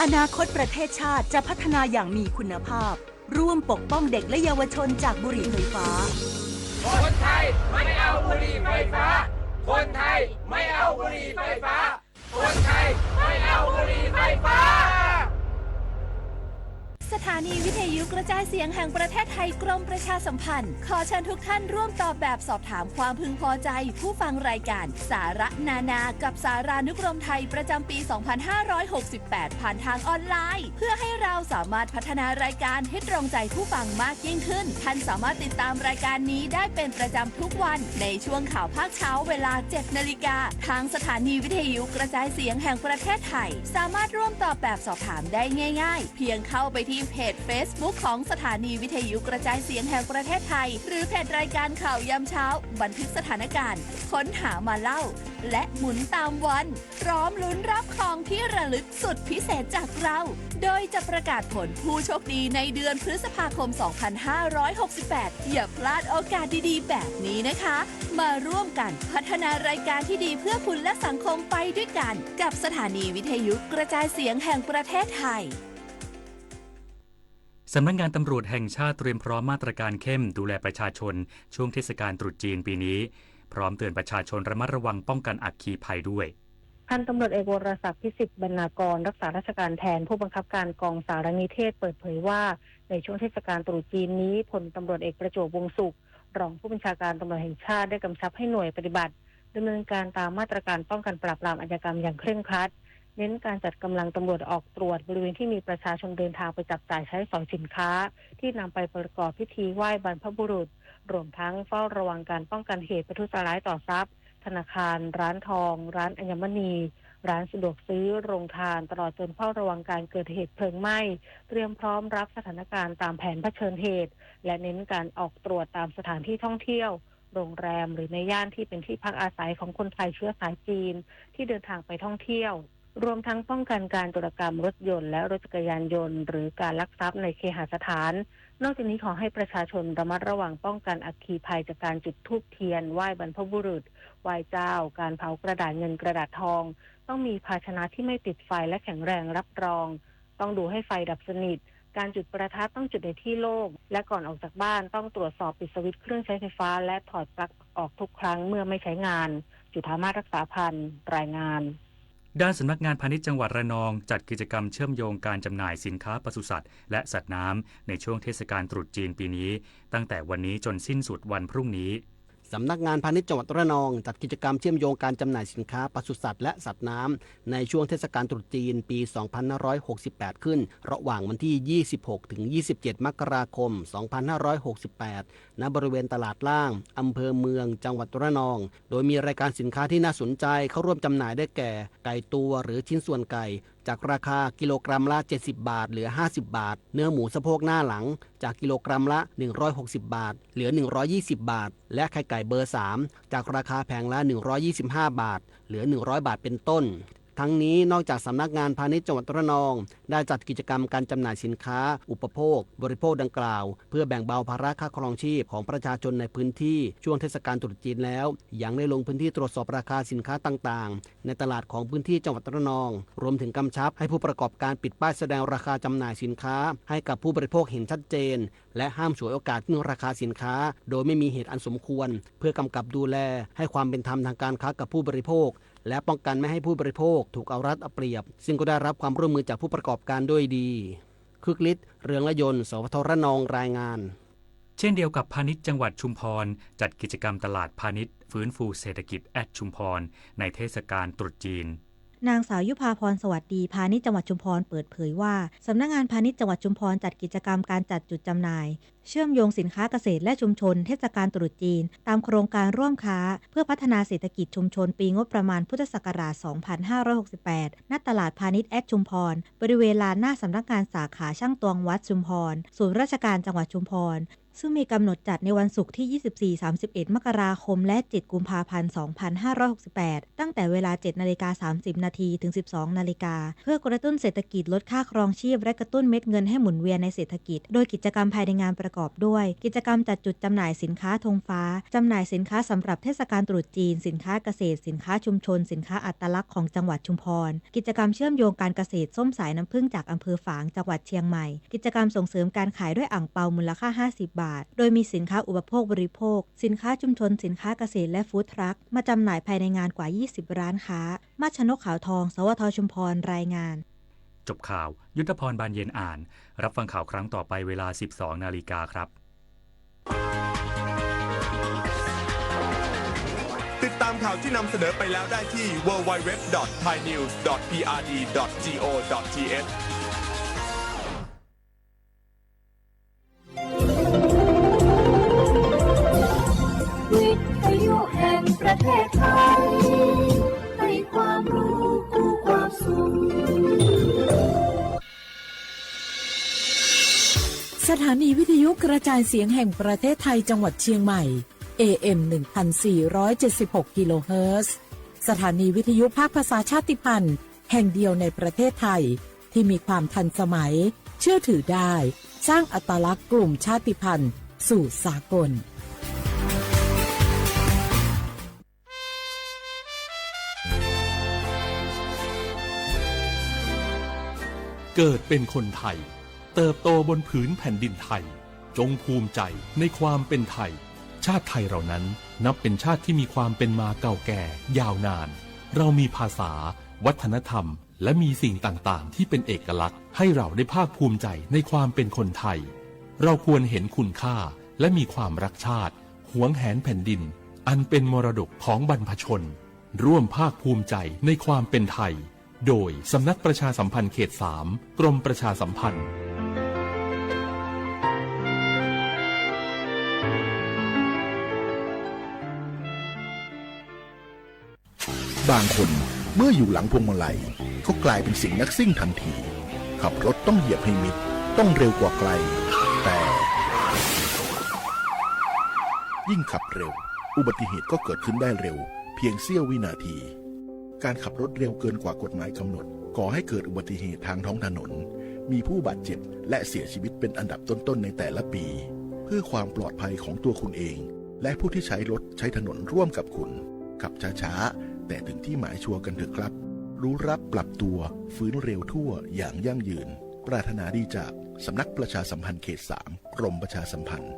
อนาคตประเทศชาติจะพัฒนาอย่างมีคุณภาพ ร่วมปกป้องเด็กและเยาวชนจากบุหรี่ไฟฟ้า คนไทยไม่เอาบุหรี่ไฟฟ้า คนไทยไม่เอาบุหรี่ไฟฟ้า คนไทยไม่เอาบุหรี่ไฟฟ้า สถานีวิทยุกระจายเสียงแห่งประเทศไทย กรมประชาสัมพันธ์ ขอเชิญทุกท่านร่วมตอบแบบสอบถามความพึงพอใจผู้ฟังรายการสาระนานากับสารานุกรมไทยประจำปี สองพันห้าร้อยหกสิบแปด ผ่านทางออนไลน์ เพื่อให้เราสามารถพัฒนารายการให้ตรงใจผู้ฟังมากยิ่งขึ้น ท่านสามารถติดตามรายการนี้ได้เป็นประจำทุกวันในช่วงข่าวภาคเช้าเวลา เจ็ดนาฬิกา ทางสถานีวิทยุกระจายเสียงแห่งประเทศไทย สามารถร่วมตอบแบบสอบถามได้ง่ายๆ เพียงเข้าไปที่เพจ Facebook ของสถานีวิทยุกระจายเสียงแห่งประเทศไทย หรือเพจรายการข่าวยามเช้า บันทึกสถานการณ์ ค้นหามาเล่า และหมุนตามวัน พร้อมลุ้นรับของที่ระลึกสุดพิเศษจากเรา โดยจะประกาศผลผู้โชคดีในเดือนพฤษภาคม สองพันห้าร้อยหกสิบแปด อย่าพลาดโอกาสดีๆ แบบนี้นะคะ มาร่วมกันพัฒนารายการที่ดีเพื่อคุณและสังคมไปด้วยกัน กับสถานีวิทยุกระจายเสียงแห่งประเทศไทย สำนักงานตำรวจแห่งชาติเตรียมพร้อมมาตรการเข้มดูแลประชาชนช่วงเทศกาลตรุษจีนปีนี้ พร้อมเตือนประชาชนระมัดระวังป้องกันอัคคีภัยด้วย พันตำรวจเอกวรศักดิ์ พิสิทธิ์บรรณากร รักษาราชการแทนผู้บังคับการกองสารนิเทศ เปิดเผยว่า ในช่วงเทศกาลตรุษจีนนี้ พลตำรวจเอกประจวบ วงษ์สุข รองผู้บัญชาการตำรวจแห่งชาติ ได้กำชับให้หน่วยปฏิบัติ ดำเนินการตามมาตรการป้องกันปราบปรามอาชญากรรมอย่างเคร่งครัด เน้นการจัดกำลังตำรวจออกตรวจบริเวณที่มีประชาชนเดินทางไปจับจ่ายใช้สอยสินค้า ที่นำไปประกอบพิธีไหว้บรรพบุรุษ รวมทั้งเฝ้าระวังการป้องกันเหตุประทุษร้ายต่อทรัพย์ ธนาคาร ร้านทอง ร้านอัญมณี ร้านสะดวกซื้อ โรงทาน ตลอดจนเฝ้าระวังการเกิดเหตุเพลิงไหม้ เตรียมพร้อมรับสถานการณ์ตามแผนเผชิญเหตุ และเน้นการออกตรวจตามสถานที่ท่องเที่ยว โรงแรม หรือในย่านที่เป็นที่พักอาศัยของคนไทยเชื้อสายจีน ที่เดินทางไปท่องเที่ยว รวมทั้งป้องกันการโจรกรรมรถยนต์และรถจักรยานยนต์ หรือการลักทรัพย์ในเคหสถาน นอกจากนี้ขอให้ประชาชนระมัดระวังป้องกันอัคคีภัยจากการจุดธูปเทียน ไหว้บรรพบุรุษ ไหว้เจ้า การเผากระดาษเงินกระดาษทอง ต้องมีภาชนะที่ไม่ติดไฟและแข็งแรงรับรอง ต้องดูให้ไฟดับสนิท การจุดประทัดต้องจุดในที่โล่ง และก่อนออกจากบ้านต้องตรวจสอบปิดสวิตช์เครื่องใช้ไฟฟ้า และถอดปลั๊กออกทุกครั้งเมื่อไม่ใช้งาน จุฑามาศ รักษาพันธ์ รายงาน ด้านสำนักงานพาณิชย์จังหวัดระนอง จัดกิจกรรมเชื่อมโยงการจำหน่ายสินค้าปศุสัตว์และสัตว์น้ำในช่วงเทศกาลตรุษจีนปีนี้ ตั้งแต่วันนี้จนสิ้นสุดวันพรุ่งนี้ สำนักงานพาณิชย์จังหวัดระนอง จัดกิจกรรมเชื่อมโยงการจำหน่ายสินค้าปศุสัตว์และสัตว์น้ำ ในช่วงเทศกาลตรุษจีนปี สองพันห้าร้อยหกสิบแปด ขึ้น ระหว่างวันที่ ยี่สิบหก ถึง ยี่สิบเจ็ด มกราคม สองพันห้าร้อยหกสิบแปด ณ บริเวณตลาดล่าง อำเภอเมือง จังหวัดระนอง โดยมีรายการสินค้าที่น่าสนใจเข้าร่วมจำหน่ายได้แก่ ไก่ตัวหรือชิ้นส่วนไก่ จากราคากิโลกรัมละ เจ็ดสิบ บาท เหลือ ห้าสิบ บาท เนื้อหมูสะโพกหน้าหลัง จากกิโลกรัมละ หนึ่งร้อยหกสิบ บาท เหลือ หนึ่งร้อยยี่สิบ บาท และไข่ไก่เบอร์ สาม จากราคาแผงละ หนึ่งร้อยยี่สิบห้า บาท เหลือ หนึ่งร้อย บาท เป็นต้น ทั้งนี้นอกจากสำนักงานพาณิชย์จังหวัดระนอง ได้จัดกิจกรรมการจำหน่ายสินค้าอุปโภคบริโภคดังกล่าว เพื่อแบ่งเบาภาระค่าครองชีพของประชาชนในพื้นที่ช่วงเทศกาลตรุษจีนแล้ว ยังได้ลงพื้นที่ตรวจสอบราคาสินค้าต่างๆ ในตลาดของพื้นที่จังหวัดระนอง รวมถึงกำชับให้ผู้ประกอบการปิดป้ายแสดงราคาจำหน่ายสินค้าให้กับผู้บริโภคเห็นชัดเจน และห้ามฉวยโอกาสขึ้นราคาสินค้า โดยไม่มีเหตุอันสมควร เพื่อกำกับดูแลให้ความเป็นธรรมทางการค้ากับผู้บริโภค และป้องกันไม่ให้ผู้บริโภคถูกเอารัดเอาเปรียบ ซึ่งก็ได้รับความร่วมมือจากผู้ประกอบการด้วยดี คึกฤทธิ์ เรืองละยนต์ สวท ระนอง รายงาน เช่นเดียวกับพาณิชย์จังหวัดชุมพร จัดกิจกรรมตลาดพาณิชย์ฟื้นฟูเศรษฐกิจ at ชุมพร ในเทศกาลตรุษจีน นางสาวยุภาพร สวัสดี พาณิชย์จังหวัดชุมพรเปิดเผยว่า สำนักงานพาณิชย์จังหวัดชุมพรจัดกิจกรรมการจัดจุดจำหน่าย เชื่อมโยงสินค้าเกษตรและชุมชนเทศกาลตรุษจีน ตามโครงการร่วมค้า เพื่อพัฒนาเศรษฐกิจชุมชนปีงบประมาณพุทธศักราช สองพันห้าร้อยหกสิบแปด ณ ตลาดพาณิชย์ at ชุมพร บริเวณลานหน้าสำนักงานสาขาช่างตวงวัดชุมพร ศูนย์ราชการจังหวัดชุมพร ซึ่งมีกำหนดจัดในวันศุกร์ที่ ยี่สิบสี่ สามสิบเอ็ด มกราคม และ เจ็ด กุมภาพันธ์ สองพันห้าร้อยหกสิบแปด ตั้งแต่เวลา เจ็ดนาฬิกาสามสิบนาที ถึง สิบสองนาฬิกา เพื่อกระตุ้นเศรษฐกิจ ลดค่าครองชีพ และกระตุ้นเม็ดเงินให้หมุนเวียนในเศรษฐกิจ โดยกิจกรรมภายในงานประ ประกอบด้วยกิจกรรมจัดจุดจำหน่ายสินค้าธงฟ้า จำหน่ายสินค้าสำหรับเทศกาลตรุษจีน สินค้าเกษตร สินค้าชุมชน สินค้าอัตลักษณ์ของจังหวัดชุมพร กิจกรรมเชื่อมโยงการเกษตรส้มสายน้ำผึ้งจากอำเภอฝาง จังหวัดเชียงใหม่ กิจกรรมส่งเสริมการขายด้วยอั่งเปามูลค่า ห้าสิบ บาท โดยมีสินค้าอุปโภคบริโภค สินค้าชุมชน สินค้าเกษตร และฟู้ดทรัค มาจำหน่ายภายในงานกว่า ยี่สิบ ร้านค้า มาชนกขาวทอง สวท ชุมพร รายงาน จบข่าว ยุทธพร บานเย็นอ่าน รับฟังข่าวครั้งต่อไปเวลา สิบสอง นาฬิกาครับ ติดตามข่าวที่นำเสนอไปแล้วได้ที่ ดับเบิลยู ดับเบิลยู ดับเบิลยู ดอท ไทยนิวส์ ดอท พีอาร์ดี ดอท จีโอ ดอท ทีเอช วิทยุแห่งประเทศไทย ให้ความรู้คู่ความสุข สถานีวิทยุกระจายเสียงแห่งประเทศไทยจังหวัดเชียงใหม่ เอเอ็ม หนึ่งพันสี่ร้อยเจ็ดสิบหก กิโลเฮิรตซ์ สถานีวิทยุภาคภาษาชาติพันธุ์แห่งเดียวในประเทศไทย ที่มีความทันสมัย เชื่อถือได้ สร้างอัตลักษณ์กลุ่มชาติพันธุ์สู่สากล เกิดเป็นคนไทย เติบโตบนผืนแผ่นดินไทย จงภูมิใจในความเป็นไทย ชาติไทยเรานั้นนับเป็นชาติที่มีความเป็นมาเก่าแก่ยาวนาน เรามีภาษา วัฒนธรรม และมีสิ่งต่างๆ ที่เป็นเอกลักษณ์ ให้เราได้ภาคภูมิใจในความเป็นคนไทย เราควรเห็นคุณค่า และมีความรักชาติ หวงแหนแผ่นดิน อันเป็นมรดกของบรรพชน ร่วมภาคภูมิใจในความเป็นไทย โดยสำนักประชาสัมพันธ์เขตสาม กรมประชาสัมพันธ์ บางคนเมื่ออยู่หลังพวงมาลัยก็กลายเป็นสิ่งนักซิ่งทันที ขับรถต้องเหยียบให้มิด ต้องเร็วกว่าใคร แต่ ยิ่งขับเร็ว อุบัติเหตุก็เกิดขึ้นได้เร็ว เพียงเสี้ยววินาที การขับรถเร็วเกินกว่ากฎหมายกำหนด ก่อให้เกิดอุบัติเหตุทางท้องถนน มีผู้บาดเจ็บและเสียชีวิตเป็นอันดับต้นๆ ในแต่ละปี เพื่อความปลอดภัยของตัวคุณเอง และผู้ที่ใช้รถใช้ถนนร่วมกับคุณ ขับช้าๆ แต่ถึงที่หมายชัวร์กันเถอะครับ รู้ระดับปรับตัว ฟื้นเร็วทั่วอย่างยั่งยืน ปรารถนาดีจากสำนักประชาสัมพันธ์เขตสาม กรมประชาสัมพันธ์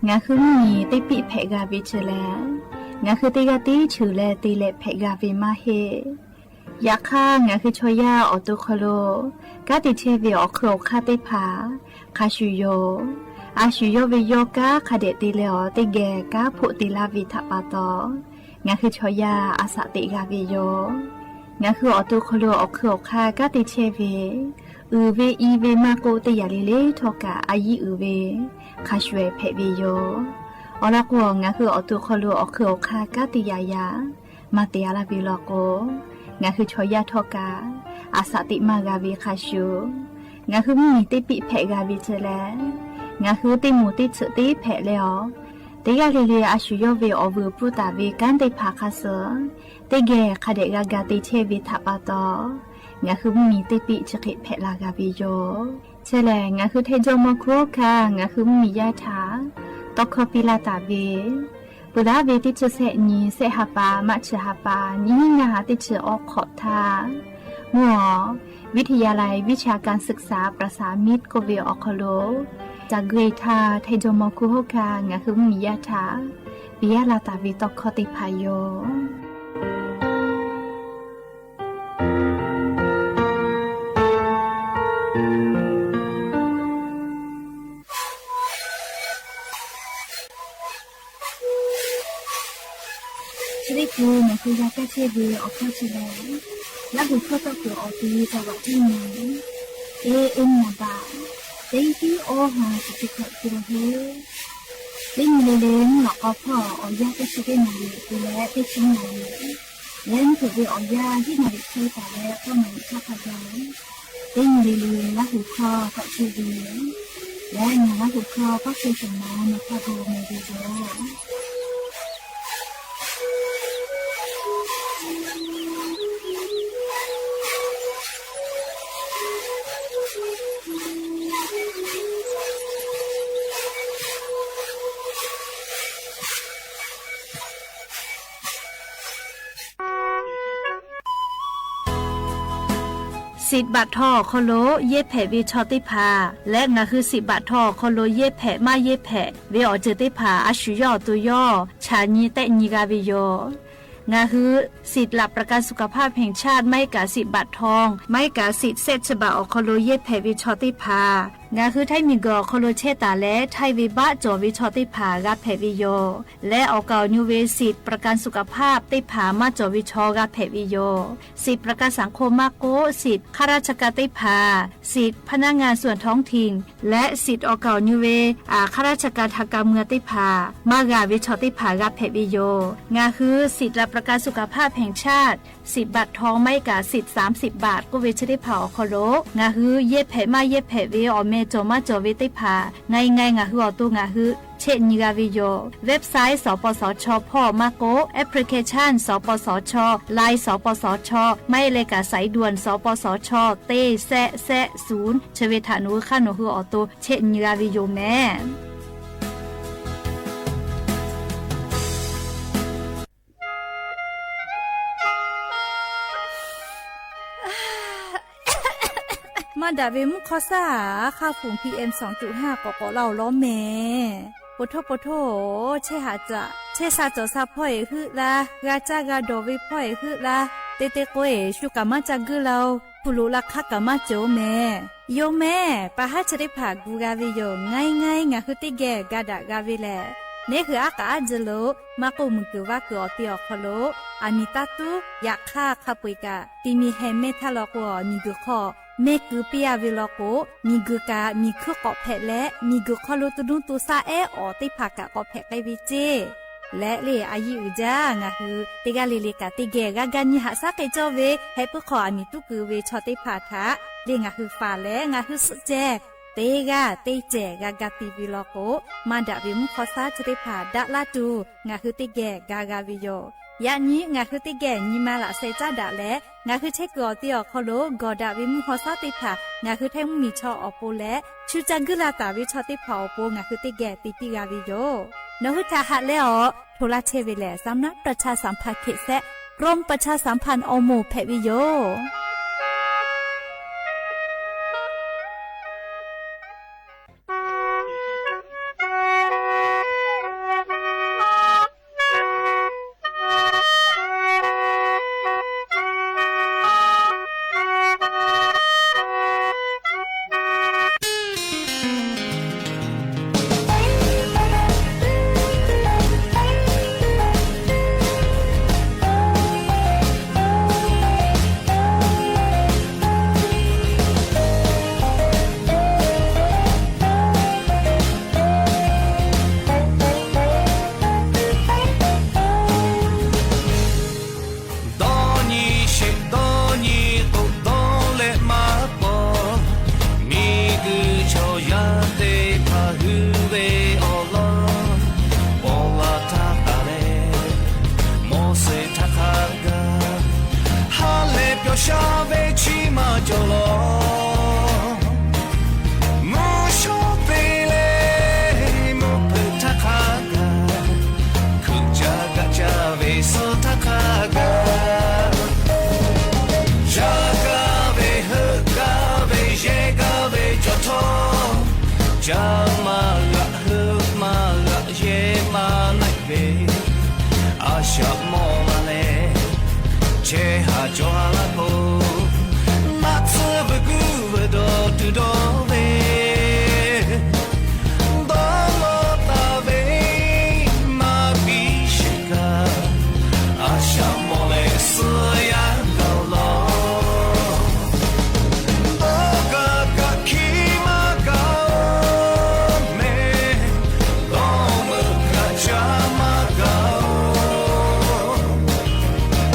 Ngaˬ hui mvuhˇ miˬ teˇ piˆ hpehꞈ g'a ve chi lehˬ, ngaˬ hui teˇ g'aˇ tiˉ cheuˬ leh te leh hpehꞈ g'a ve maˇ heˆ. Yaꞈ hk'aˇ, ngaˬ hui chaw yaˇ awˬ to hk'aw lo kanˉ te chehˇ ve awˬ hk'eun awˬ hk'aˇ teˇ hpaˍ hk'a shuˍ yoˬ. A shuˍ yawˇ ve yawˇ kanˉ hk'a dehꞈ te leh awˬ teˇ geh kanˉ hpoˆ te laˇ ve htaꞈ pa taw, ngaˬ hui chaw yaˇ a shaꞈ teꞈ g'a ve yoˬ. Ngaˬ hui awˬ to hk'aw lo awˬ hk'eun awˬ hk'aˇ kanˉ te chehˇ ve, uiˍ ve i ve maˇ k'oˆ, teˇ yanˇ le le htawˇ kaꞈ a yiˉ uiˍ ve hk'a shuˍ ehˍ hpehꞈ ve yoˬ. Awˬ lawn k'o, ngaˬ hui awˬ to hk'aw lo awˬ hk'eun awˬ hk'aˇ kanˉ te yaꞈ yaꞈ maˇ te a laˇ ve law k'o, ngaˬ hui chaw yaˇ htawˇ kaꞈ a shaꞈ teꞈ maˇ g'a ve hk'a shuˍ, ngaˬ hui mvuhˇ miˬ teˇ piˆ hpehꞈ g'a ve chi lehˬ, ngaˬ hui teˇ moˍ teˇ tsuhꞈ teˇ hpehꞈ leh awˬ, teˇ g'aˇ le le a shuˍ yawˇ ve awˬ vuiˬ pfuhˇ taˍ ve kanˉ teˇ hpaˍ hk'a suh teˇ geh hk'a dehꞈ g'a ga te chehˇ ve htaꞈ pa taw, ngaˬ hui mvuhˇ miˬ teˇ piˆ chi hk'e hpehꞈ la g'a ve yoˬ. Chi lehˬ, ngaˬ hui htaiˇ jawˇ mawˇ hkuˇ hawˉ hkanˇ ngaˬ hui mvuhˇ miˬ yaˇ htaꞈ tawˇ hkawˇ piˇ laˇ taˍ ve, peuˬ laˉ ve teˇ chi sehˆ nyi sehˆ ha pa maˇ chi ha pa nyiˇ hinˉ ngaˇ ha teˇ chi awˉ hk'awꞈ htaˇ, mvuhˇ awˬ วิทยาลัยวิชาการศึกษาประสานมิตร k'oˆ ve awˬ hk'aw lo, ca gui htaˇ htaiˇ jawˇ mawˇ hkuˇ hawˉ hkanˇ ngaˬ hui mvuhˇ miˬ yaˇ htaꞈ piˇ laˇ laˇ taˍ ve tawˇ hkawˇ teˇ hpaˍ yoˬ. Chi teˇ hkui ngaˬ hui g'a kaˇ chehˇ ve awˬ hkawˇ chi lehˬ, Laˇhuˍ hkawˇ tawˇ kuiˬ awˬ ti จังหวัดที่หนึ่ง เอเอ็ม นำเบอร์ teˇ tiˉ awˇ ha chi teˇ hkawꞈ te leh heˆ. Teˇ nyi le le mvuhˇ lawꞈ k'aw hpawˇ awˬ yanˇ teˇ chi teˇ naˍ riˍ te leh teˇ chi naˍ riˍ, leh mvuhˇ hpeuꞈ ve awˬ yanˇ hiˉ naˍ riˍ chehˇ taˍ leh k'awˇ naˍ riˍ htaˇ hk'a gaˬ, teˇ nyi le le Laˇhuˍ hkawˇ tawˆ chehˇ ve leh, ngaˬ Laˇhuˍ hkawˇ k'awˇ chehˇ shawˍ ma nawˬ hk'a gaˬ mawˬ ve yoˬ. Siꞈ baꞈ htaw awˬ hk'aw lo yehˇ hpehꞈ ve chaw teˇ hpaˍ leh, ngaˬ hui siꞈ baꞈ htaw awˬ hk'aw lo yehˇ hpehꞈ maˇ yehˇ hpehꞈ ve awˬ ceuˬ teˇ hpaˍ a shu yawˇ awˬ to yawˇ chaꞈ nyi tehˆ nyi g'a ve yoˬ. Ngaˬ hui ศิลปประกันสุขภาพแห่งชาติ maˇ heˆ kaꞈ siꞈ baꞈ htaw, maˇ heˆ kaꞈ siꞈ แสนฉบับ awˬ hk'aw lo yehˇ hpehꞈ ve chaw teˇ hpaˍ ngaˬ hui Htaiˇ miˬguiˬ awˬ hk'aw lo chehˇ taˍ leh, Htaiˇ ve baˆ cawˬ ve chaw teˇ hpaˍ g'a hpehꞈ ve yoˬ. Leh awˬ kaˍ awˬ nyu ve siꞈ ประกันสุขภาพ teˇ hpaˍ maˇ cawˬ ve chaw g'a hpehꞈ ve yoˬ. Siꞈ ประกันสังคม maˇ k'oˆ, siꞈ ข้าราชการ teˇ hpaˍ, siꞈ พนักงานส่วนท้องถิ่น leh siꞈ awˬ kaˍ awˬ nyu ve ข้าราชการทางการเมือง teˇ hpaˍ maˇ g'a ve chaw teˇ hpaˍ g'a hpehꞈ ve yoˬ. Ngaˬ hui ศิลปประกันสุขภาพแห่งชาติ siꞈ baꞈ htaw maˇ heˆ kaꞈ siꞈ สามสิบบาท k'oˆ ve chi teˇ hpaˍ awˬ hk'aw lo ngaˬ hui yehˇ hpehꞈ maˇ yehˇ hpehꞈ ve awˬ meh cawˬ maˇ cawˬ ve teˇ hpaˍ ngaˬ nyi ngaˬ hui awˬ to ngaˬ hui chehˇ nyi g'a ve yoˬ. Website สปสช hpawˇ maˇ k'oˆ, application สปสช, Line สปสช, maˇ heˆ leh kaꞈ สายด่วน สปสช teˇ แสะ แสะ ศูนย์ chi ve htaꞈ nawˬ hui hk'aˇ nawˬ hui awˬ to chehˇ nyi g'a ve yoˬ mehˍ. Maˇ daꞈ ve mvuhˇ hk'awˇ shaˉ aˬ, hk'aˇ hpu PM สองจุดห้า k'awꞈ k'awꞈ laˇ-oˬ lawˉ mehˍ. Poˬ htoˇ poˬ htoˇ, chehˇ haꞈ caꞈ chehˇ sha cawˬ sha hpawˇ eˬ heuˆ laˇ, g'a caˇ g'a dawˬ ve hpawˇ eˬ heuˆ laˇ, te te k'o eˬ shu kaꞈ maˇ ca guˇ laˇ-oˬ. Hpu loꞈ la hk'aˇ kaꞈ maˇ cawˬ-oˬ mehˍ. Yoˬ mehˍ, pa haˉ chi teˇ hpaˍ gu g'a ve yoˬ. Ngaˇ e ngaˇ e ngaˬ hui teˇ geh ga daꞈ g'a ve lehˬ, neˉ hui aˉ k'aꞈ aˉ jeh lo maˇ k'oˆ, muiˬ kuiˬ vaˇ kuiˬ awˬ te awˬ hk'aw lo aˬ miˍ taˇ tuˉ. Yaꞈ hk'aˇ, hk'a peu-eˬ kaꞈ ti mi heh mehˇ htaˇ law k'o, miˬ guiˬ hk'aw mehˇ keu piˇ-a ve law k'o, miˬ guiˬ kaꞈ miˬ hkuiˇ k'awꞈ hpehꞈ leh, miˬ guiˬ hk'aw lo to nuˇ to shaˆ ehˉ awˬ teˇ hpaˍ kaꞈ k'awꞈ hpehꞈ k'ai ve ceˇ. Leh le, a yiˇ uiˍ jaˇ, ngaˬ hui teˇ g'aˇ le le kaꞈ teˇ geh g'a ga nyi haꞈ shaˉ k'ai cawˇ ve, heh puiˉ hk'aw aˬ miˍ tuˉ keu ve chaw teˇ hpaˍ htaꞈ le ngaˬ hui faˍ leh ngaˬ hui suhˆ ceh teˇ g'aˇ teˇ cehˬ g'a ga ti ve law k'o, maˇ daꞈ ve mvuhˇ hk'awˇ shaˉ chi teˇ hpaˍ daꞈ laˇ tuˬ ngaˬ hui teˇ geh ga g'a ve yoˬ. Yaꞈ nyi ngaˬ hui teˇ geh nyi ma laꞈ sheh caˉ daꞈ leh, ngaˬ hui chehˇ kuiˬ awˬ te awˬ hk'aw lo gawˬ daꞈ ve mvuhˇ hk'awˇ shaˉ teˇ hpaˍ ngaˬ hui Htaiˇ mvuhˇmiˬ chaw awˬ pon leh, shu ca guˇ la taˍ ve chaw teˇ hpaˍ awˬ pon ngaˬ hui teˇ geh te piˇ g'a ve yoˬ. Nawˬ hui htaꞈ haꞈ leh awˬ hto laˇ chehˇ ve lehˬ, สำนักประชาสัมพันธ์เขต แซะ กรมประชาสัมพันธ์ awˬ moˍ hpehꞈ ve yoˬ. Dawˇ nyi sheˍ dawˇ nyi k'o dawˇ leh maˇ paw, miˬguiˬ chaw yaˇ teˇ hpaˍ hui ve awˬ lawn paw la htaˇ taˍ leh, mawˬ suhˍ htaˇ hk'a gaˬ ha leh pyawˬ sha ve chi maˇ cawˬ law. Mvuhˇ shawˉ te leh mvuhˇ hpeuꞈ htaˇ hk'a gaˬ, hkui ca kaꞈ ca ve suh htaˇ hk'a gaˬ, ca gaˇ ve heuˆ gaˇ ve yehˇ gaˇ ve cawˬ htawˇ, ca maˇ g'aꞈ heuˆ maˇ g'aꞈ yehˇ maˇ naˆ ve, a shaꞈ mawˬ la leh chehˇ haꞈ cawˬ ha laˇ k'o, naˆ tsuhˇ vuiˬ guˇ vuiˬ dawˬ tuˬ dawˇ ve, dawˇ lawˇ taˍ ve maˇ biˇ sheˍ kaꞈ, a shaꞈ mawˬ leh suh yaˇ gaˬ law. Dawˇ kaꞈ kaꞈ hkiˇ maˇ gaˬ-oˬ mehˍ, dawˇ meuꞈ kaꞈ ca maˇ gaˬ-oˬ.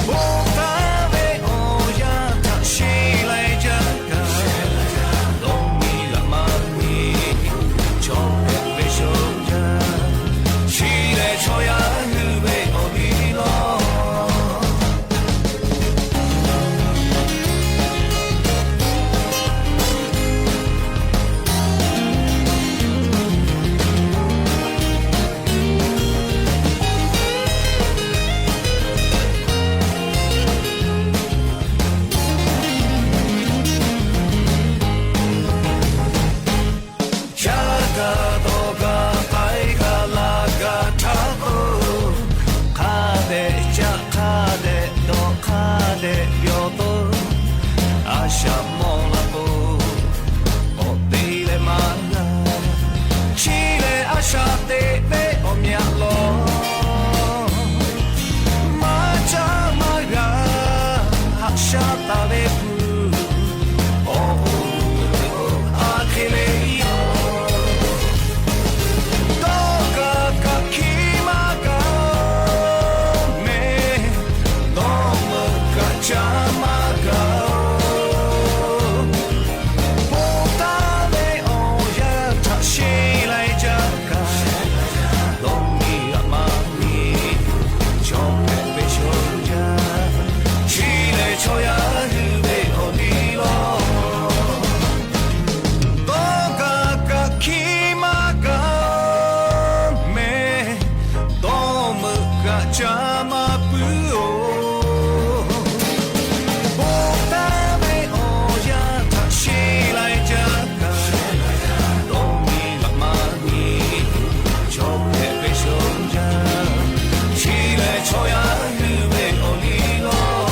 Bon htaˇ ve Tehꞈ caˆ hk'a dehꞈ dawˬ hk'a dehꞈ yawˬ to, a shaꞈ mawˬ la k'o, k'awꞈ te leh maˇ g'a. Chi lehˬ a shaꞈ teꞈ ve awˬ myaꞈ lawˬ, maˇ caˇ maˇ g'a haꞈ shaˉ taˍ ve hpu, awˬ hoˉ aˬ hk'e le yoˬ. Dawˇ kaꞈ kaꞈ hkiˇ maˇ kaꞈ mehˍ, dawˇ meuꞈ kaꞈ caˇ maˇ kaꞈ-oˬ. Bon taˍ ve awˬ yanˇ htaꞈ sheˍ lai jaˇ kaꞈ, dawˇ miˬ g'aꞈ maˇ miˬ, chaw hpehꞈ ve chaw yaˇ, chi lehˬ chaw yaˇ hui ve awˬ liˇ lawˬ. Dawˇ kaꞈ kaꞈ hkiˇ maˇ kaꞈ mehˍ, dawˇ meuꞈ kaꞈ caˇ maˇ puiˉ-oˬ. Bon taˍ ve awˬ yanˇ htaꞈ sheˍ lai jaˇ kaꞈ, dawˇ miˬ g'aꞈ maˇ miˬ, chaw hpehꞈ ve chaw yaˇ, chi lehˬ chaw yaˇ hui ve awˬ liˇ lawˬ.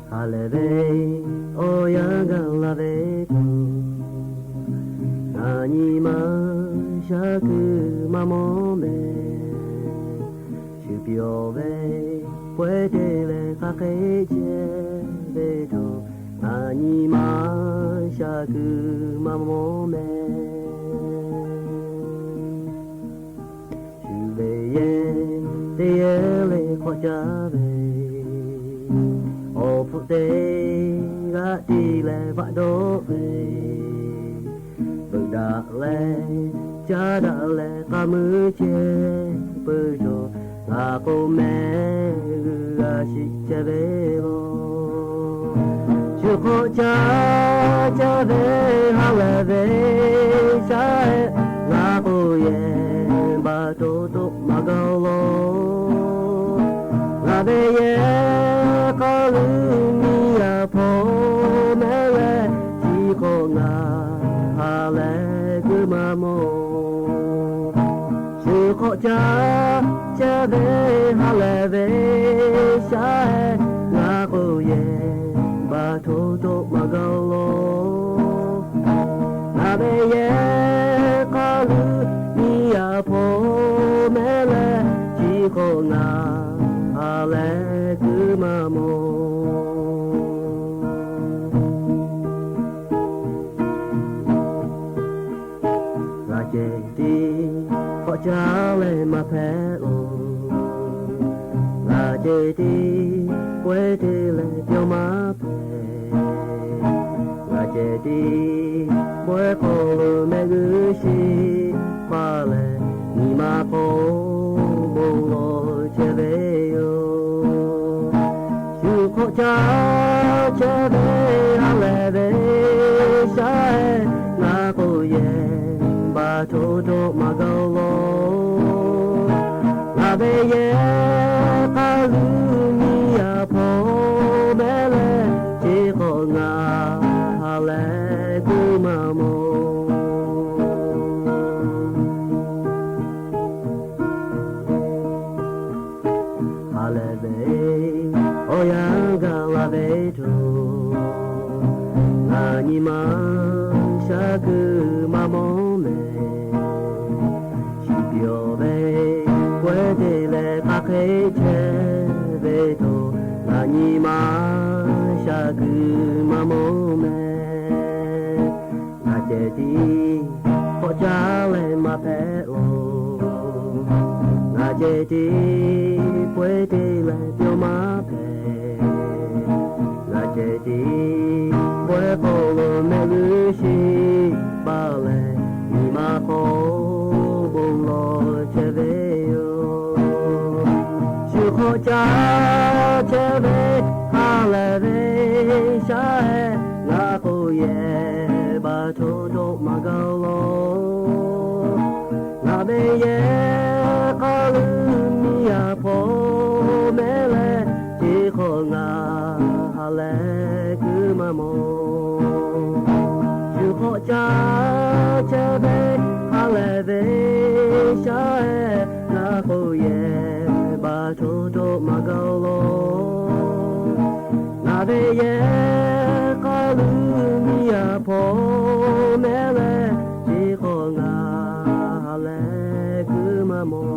Ha lehˬ ve awˬ yanˇ gaˬ la ve k'o, ngaˬ nyi ma shaˉ kuiˬ maˇ mawˬ mehˍ. Shu pyawˬ ve pawehˇ te leh hk'aˬ hk'e chehˇ ve htawˇ, ngaˬ nyi ma shaˉ kuiˬ maˇ mawˬ mehˍ. Shu ve yehˬ teˇ yehˬ le hk'awꞈ caˇ ve, awˬ hpfuhˆ teˇ g'aˇ tiˉ leh vaꞈ dawˆ ve, veuꞈ daꞈ leh caˇ daꞈ leh k'a muiˉ chehˇ peuˬ htawˇ, ngaˬ k'o mehˆ g'uiˬ g'a shiˍ chehˇ ve lawˬ. Shu hk'awꞈ caˇ chehˇ ve ha lehˬ ve shaˉ-ehˍ, ngaˬ k'o yehˬ baˬ hto toˆ maˇ gaˬ-oˬ lawˬ. Ngaˬ ve yehˬ k'a luˬ miˬ yaˇ hpawˇ mehˆ leh, chi hk'awꞈ ngaˬ ha lehˬ kuiˬ maˇ mawˬ. Shu hk'awꞈ caˇ chehˇ ve ha lehˬ ve shaˉ-ehˍ, ngaˬ k'o yehˬ baˬ hto toˆ maˇ gaˬ-oˬ lawˬ. Ngaˬ ve yehˬ k'a luˬ miˬ yaˇ hpawˇ mehˆ leh, chi hk'awꞈ ngaˬ ha lehˬ kuiˬ maˇ mawˬ. Ngaˬ ceh tiˉ hk'awꞈ caˇ leh maˇ hpehꞈ-oˬ. Ngaˬ ceh tiˉ pawehˇ te leh pyawˇ maˇ hpehꞈ. Ngaˬ ceh tiˉ pawehˇ hk'aw lo mehˆ g'uˇ shiˍ paˍ leh, nyi ma hk'aw bon lawˬ chehˇ ve yoˬ. Shu hk'awꞈ caˇ chehˇ ve ha lehˬ ve shaˉ-ehˍ, ngaˬ k'o yehˬ baˬ hto toˆ maˇ gaˬ-oˬ lawˬ. Ngaˬ ve yehˬ k'a luˬ miˬ yaˇ hpawˇ mehˆ leh, chi hk'awꞈ ngaˬ ha lehˬ kuiˬ maˇ mawˬ. Ha lehˬ ve awˬ yanˇ gaˬ la ve htawˇ, ngaˬ nyi ma shaˉ kuiˬ maˇ mawˬ mehˍ. Shu pyawˬ ve pawehˇ te leh hk'aˬ hk'e chehˇ ve htawˇ, ngaˬ nyi ma shaˉ kuiˬ maˇ mawˬ mehˍ. Ngaˬ ceh tiˉ hk'awꞈ caˇ leh maˇ hpehꞈ-oˬ. Ngaˬ ceh tiˉ pawehˇ te leh pyawˇ maˇ hpehꞈ. Ngaˬ ceh tiˉ pawehˇ hk'aw lo mehˆ g'uˇ shiˍ paˍ leh, nyi ma k'o, bon lawˬ chehˇ ve yoˬ. Shu hk'awꞈ caˇ chehˇ ve ha lehˬ ve shaˉ-ehˍ, ngaˬ k'oˆ yehˬ baˬ hto htoꞈ maˇ gaˬ laˬ. Ngaˬ ve yehˬ k'aˉ leuˉ miˇ yaˇ hpawˇ mehˍ leh, chi hk'awꞈ ngaˬ ha lehˬ kuiˬ maˇ mawˬ. Shu hk'awꞈ caˇ chehˇ ve ha lehˬ ve shaˉ-ehˍ, ngaˬ k'oˆ yehˬ baˬ hto htoꞈ maˇ gaˬ laˬ. Ngaˬ ve yehˬ k'aˉ leuˉ miˇ yaˇ hpawˇ mehˍ leh, chi hk'awꞈ ngaˬ ha lehˬ kuiˬ maˇ mawˬ.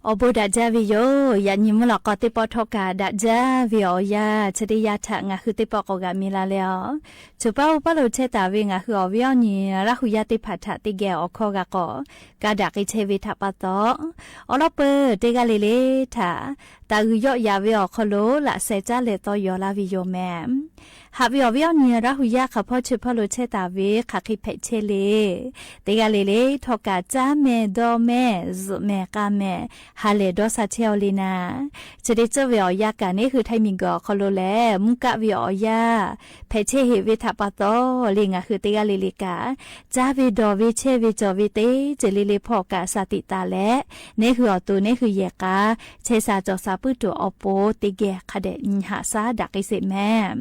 Awˬ bon daꞈ jaˇ ve yoˬ. Yaꞈ nyi mvuhˇ lawꞈ k'aw teˇ pawˆ htawˇ kaꞈ daꞈ jaˇ ve awˬ yanˇ chi teˇ yanˇ htaꞈ ngaˬ hui teˇ pawˆ k'awꞈ g'a mi la leh a, choˬ paˇ oˇ paˇ lo chehˇ taˍ ve ngaˬ hui awˬ viˉ awˬ nyi Laˇ hu yaˇ teˇ hpaˍ htaꞈ teˇ geh awˬ hkawˇ g'a k'awꞈ ka daꞈ k'ai chehˇ ve htaꞈ pa taw, awˬ lawn peuˬ teˇ g'aˇ le le htaꞈ taˍ g'uiˬ yawˆ yaꞈ ve awˬ hk'aw lo laꞈ sheh caˉ leh tawˇ yaw laˇ ve yoˬ mehˍ. Haꞈ ve awˬ viˉ awˬ nyi Laˇ hu yaˇ hk'aˬ hpawˇ chi hpawˇ lo chehˇ taˍ ve hk'aˬ hk'e hpehꞈ chehˇ le, teˇ g'aˇ le le htawˇ kaꞈ caˉ mehˍ dawˇ mehˍ zuhꞈ mehˍ k'a mehˍ ha lehˬ dawˇ sha chehˇ-aw le naˍ. Chi teˇ tcuhˇ ve awˬ yanˇ kaꞈ neˉ hui Htaiˇ miˬguiˬ awˬ hk'aw lo lehˬ mvuhˇ kaˆ ve awˬ yanˇ hpehꞈ chehˇ heꞈ ve htaꞈ pa taw le, ngaˬ hui teˇ g'aˇ le le kaꞈ caˇ ve dawˬ ve chehˇ ve cawˬ ve teˇ ceuˬ le le hpawˇ kaꞈ sha tiꞈ taˍ leh, neˉ hui awˬ to neˉ hui yehˬ k'a chehˇ sha cawˬ sha puiˉ tuˬ awˬ pon teˇ geh hk'a dehꞈ nyi haꞈ shaˉ daꞈ k'ai sheˍ mehˍ.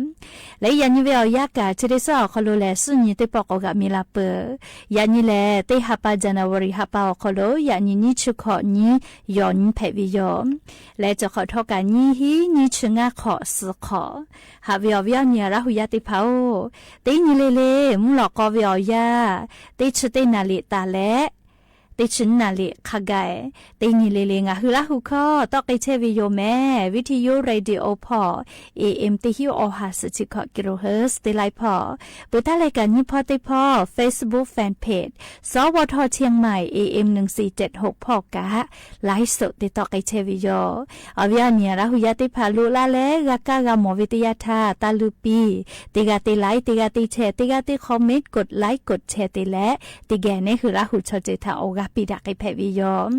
Leh yaꞈ nyi ve awˬ yanˇ kaꞈ chi teˇ suhˉ awˬ hk'aw lo lehˬ, suhˉ nyi teˇ pawˆ k'awꞈ g'aꞈ mi la peuˬ. Yaꞈ nyi lehˬ, teˇ ha pa January ha pa awˬ hk'aw lo yaꞈ nyi nyiˇ chi hkawꞈ nyiˇ yawˬ nyi hpehꞈ ve yoˬ. Leh cawˬ hk'awꞈ htawˇ kaꞈ nyiˇ hinˉ nyiˇ chi ngaˇ hk'awꞈ suhˍ hk'awꞈ. Haꞈ ve awˬ viˉ awˬ nyi Laˇ hu yaˇ teˇ hpaˍ-oˬ, teˇ nyi le le mvuhˇ lawꞈ k'aw ve awˬ yanˇ teˇ chi teˇ naˍ liꞈ taˍ leh, teˇ chi naˍ liꞈ hk'a gaˬ, teˇ nyi le le ngaˬ hui Laˇ hu hkawˇ tawˆ k'ai chehˇ ve yoˬ mehˍ. Viˉ hti yoˇ radio hpawˇ AM teˇ hinˉ awˬ ha suhˍ chi hkawꞈ kilohertz teˇ laiˉ hpawˇ, peuˬ taˉ leh kaꞈ nyiˇ hpawˇ teˇ hpawˇ Facebook fan page สวท เชียงใหม่ AM หนึ่งสี่เจ็ดหก hpawˇ kaꞈ laiˉ suhˍ te tawˆ k'ai chehˇ ve yoˬ. Awˬ viˉ awˬ nyi Laˇ hu yaˇ teˇ hpaˍ loꞈ la leh g'a kaˇ g'a mawˬ ve teˇ yanˇ htaˇ, taˇ luˇ piˇ. Teˇ g'aˇ teˇ like, teˇ g'aˇ teˇ share, teˇ g'aˇ teˇ comment, กดไลค์ กดแชร์ te leh, teˇ geh neˉ hui Laˇ hu chaw ceuˬ htaꞈ awˬ g'aˇ piˇ daꞈ k'ai hpehꞈ ve yoˬ.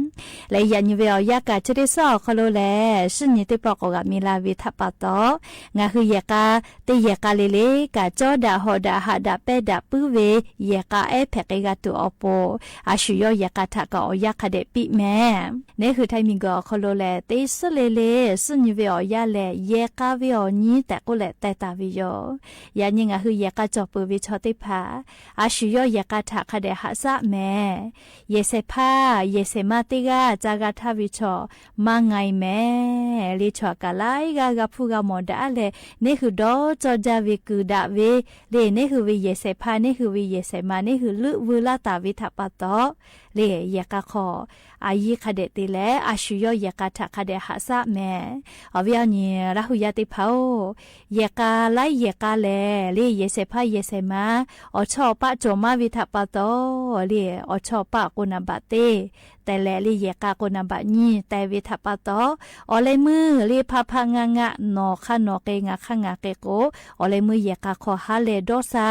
Leh yaꞈ nyi ve awˬ yanˇ kaꞈ chi teˇ suhˉ awˬ hk'aw lo lehˬ, suhˉ nyi teˇ pawˆ k'awꞈ g'aꞈ mi la ve htaꞈ pa taw, ngaˬ hui yehˬ k'a teˇ yehˬ k'a le le kaꞈ cawˇ daꞈ hawꞈ daꞈ haꞈ daꞈ pehnˇ daꞈ puiˉ ve yehˬ k'a ehˉ hpehꞈ k'ai g'a tuˬ awˬ pon, a shu yawˇ yehˬ k'a htaꞈ kaꞈ awˬ yanˇ hk'a dehꞈ piˇ mehˍ. Neˉ hui Htaiˇ miˬguiˬ awˬ hk'aw lo lehˬ, teˇ suhˉ le le suhˉ nyi ve awˬ yanˇ lehˬ, yehˬ k'a ve awˬ nyi tehꞈ k'oˆ leh teh taˍ ve yoˬ. Yaꞈ nyi ngaˬ hui yehˬ k'a cawˬ peuˬ ve chaw teˇ hpaˍ, a shu yawˇ yehˬ k'a htaꞈ hk'a dehꞈ haꞈ shaˆ mehˍ. Yehˬ shehˍ hpaˇ yehˬ shehˍ ma teˇ g'aˇ ca g'a htaˇ ve chaw maˇ nga e mehˍ. Le chaw kaꞈ laiˉ g'aˇ g'a hpuˇ g'a mawˬ daꞈ leh, neˉ hui dawˇ cawˇ jaˇ ve kuiˬ daꞈ ve le, neˉ hui ve yehˬ shehˍ hpaˇ neˉ hui ve yehˬ shehˍ ma neˉ hui leuˆ veu laˇ taˍ ve htaꞈ pa taw, le yehˬ k'a hk'aw a yiˇ hk'a dehꞈ te leh, a shu yawˇ yehˬ k'a htaꞈ hk'a dehꞈ haꞈ shaˆ mehˍ. Awˬ viˉ awˬ nyi Laˇ hu yaˇ teˇ hpaˍ-oˬ, yehˬ k'a laiˉ yehˬ k'a lehˬ, le yehˬ shehˍ hpaˇ yehˬ shehˍ ma awˬ chawˇ awˬ paˆ cawˬ maˇ ve htaꞈ pa taw, le awˬ chawˇ awˬ paˆ k'o naˍ baꞈ teˇ teh leh, le yehˬ k'a k'o naˍ baꞈ nyiˇ teh ve htaꞈ pa taw, awˬ leh meuˇ le hpaˇ hpaˇ ngaˆ ngaˆ nawˬ hk'aˇ nawˬ k'ai ngaˬ hk'aˇ ngaˬ k'ai k'o, awˬ leh meuˇ yehˬ k'a hk'aw ha lehˬ dawˇ sha,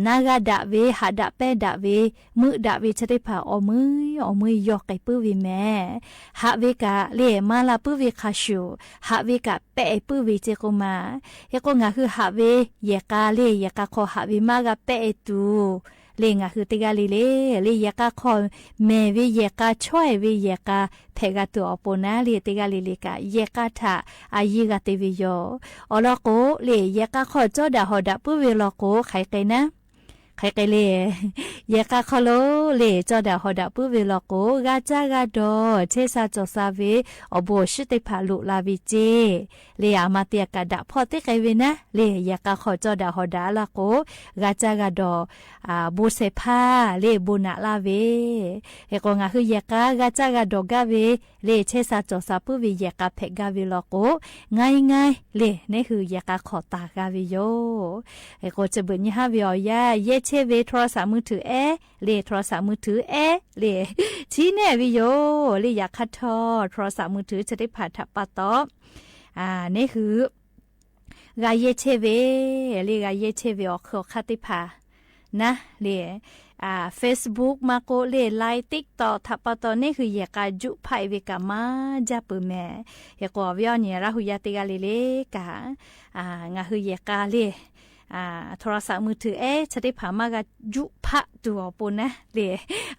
naˇ g'aˇ daꞈ ve haꞈ daꞈ pehnˇ daꞈ ve meuˆ daꞈ ve chi teˇ hpaˍ awˬ meuˇ awˬ meuˇ yawˇ k'ai puiˉ ve mehˍ. Haꞈ ve kaꞈ le maˇ la puiˉ ve hk'a shuˍ, haꞈ ve kaꞈ pehˆ puiˉ ve ceˇ k'oˆ ma. Hk'e k'o ngaˬ hui haꞈ ve yehˬ k'a le yehˬ k'a hk'aw haꞈ ve maˇ g'a pehˆ tuˬ, le ngaˬ hui teˇ g'aˇ le le, le yehˬ k'a hk'aw mehˬ ve yehˬ k'a chaweh ve yehˬ k'a hpehꞈ g'a tuˬ awˬ pon naˉ, le teˇ g'aˇ le le kaꞈ yehˬ k'a htaꞈ a yiˇ g'a te ve yoˬ. Awˬ lawn k'o, le yehˬ k'a hk'aw cawˇ daꞈ hawꞈ daꞈ puiˉ ve law k'o hk'aˬ hk'e naˉ, hk'aˬ hk'e le, yehˬ k'a hk'aw lo le cawˇ daꞈ hawꞈ daꞈ puiˉ ve law k'o, g'a caˇ g'a dawˬ chehˇ sha cawˬ sha ve awˬ bon awˬ shinˉ teˇ hpaˍ loꞈ la ve ceˇ. Le aˬ ma te kaꞈ daꞈ hpawˇ teˇ k'ai ve naˉ, le yehˬ k'a hk'aw cawˇ daꞈ hawꞈ daꞈ laˇ k'o, g'a caˇ g'a dawˬ bon shehˍ hpaˇ le bon naꞈ laˇ ve. Hk'e k'o ngaˬ hui yehˬ k'a g'a caˇ g'a dawˬ gaˇ ve le chehˇ sha cawˬ sha puiˉ ve yehˬ k'a hpehꞈ gaˇ ve law k'o, ngaˇ e ngaˇ e le neˉ hui yehˬ k'a hk'aw taˍ g'a ve yoˬ. Hk'e k'o chi beuꞈ nyi haˉ ve awˬ yanˇ yehˬ chehˇ ve โทรศัพท์มือถือ ehˉ le, โทรศัพท์มือถือ ehˉ le, chi nehˬ ve yoˬ le. Yaꞈ hk'aˇ htawˇ โทรศัพท์มือถือ chi teˇ hpaˍ htaꞈ pa taw, neˇ hui g'a yehˇ chehˇ ve le, g'a yehˇ chehˇ ve awˬ hk'ui awˬ hk'aˇ teˇ hpaˍ naˉ le, Facebook maˇ k'oˆ le, Line, TikTok htaꞈ pa taw neˇ hui yehˬ k'a juˆ hpaˆ e ve kaꞈ maˇ jaˇ peuˬ mehˍ. Hk'e k'o, awˬ viˉ awˬ nyi Laˇ hu yaˇ teˇ g'aˇ le le kaꞈ, ngaˬ hui yehˬ k'a le, โทรศัพท์มือถือ ehˉ chi teˇ hpaˍ maˇ g'a juˆ hpaˆ tuˬ awˬ pon naˉ le,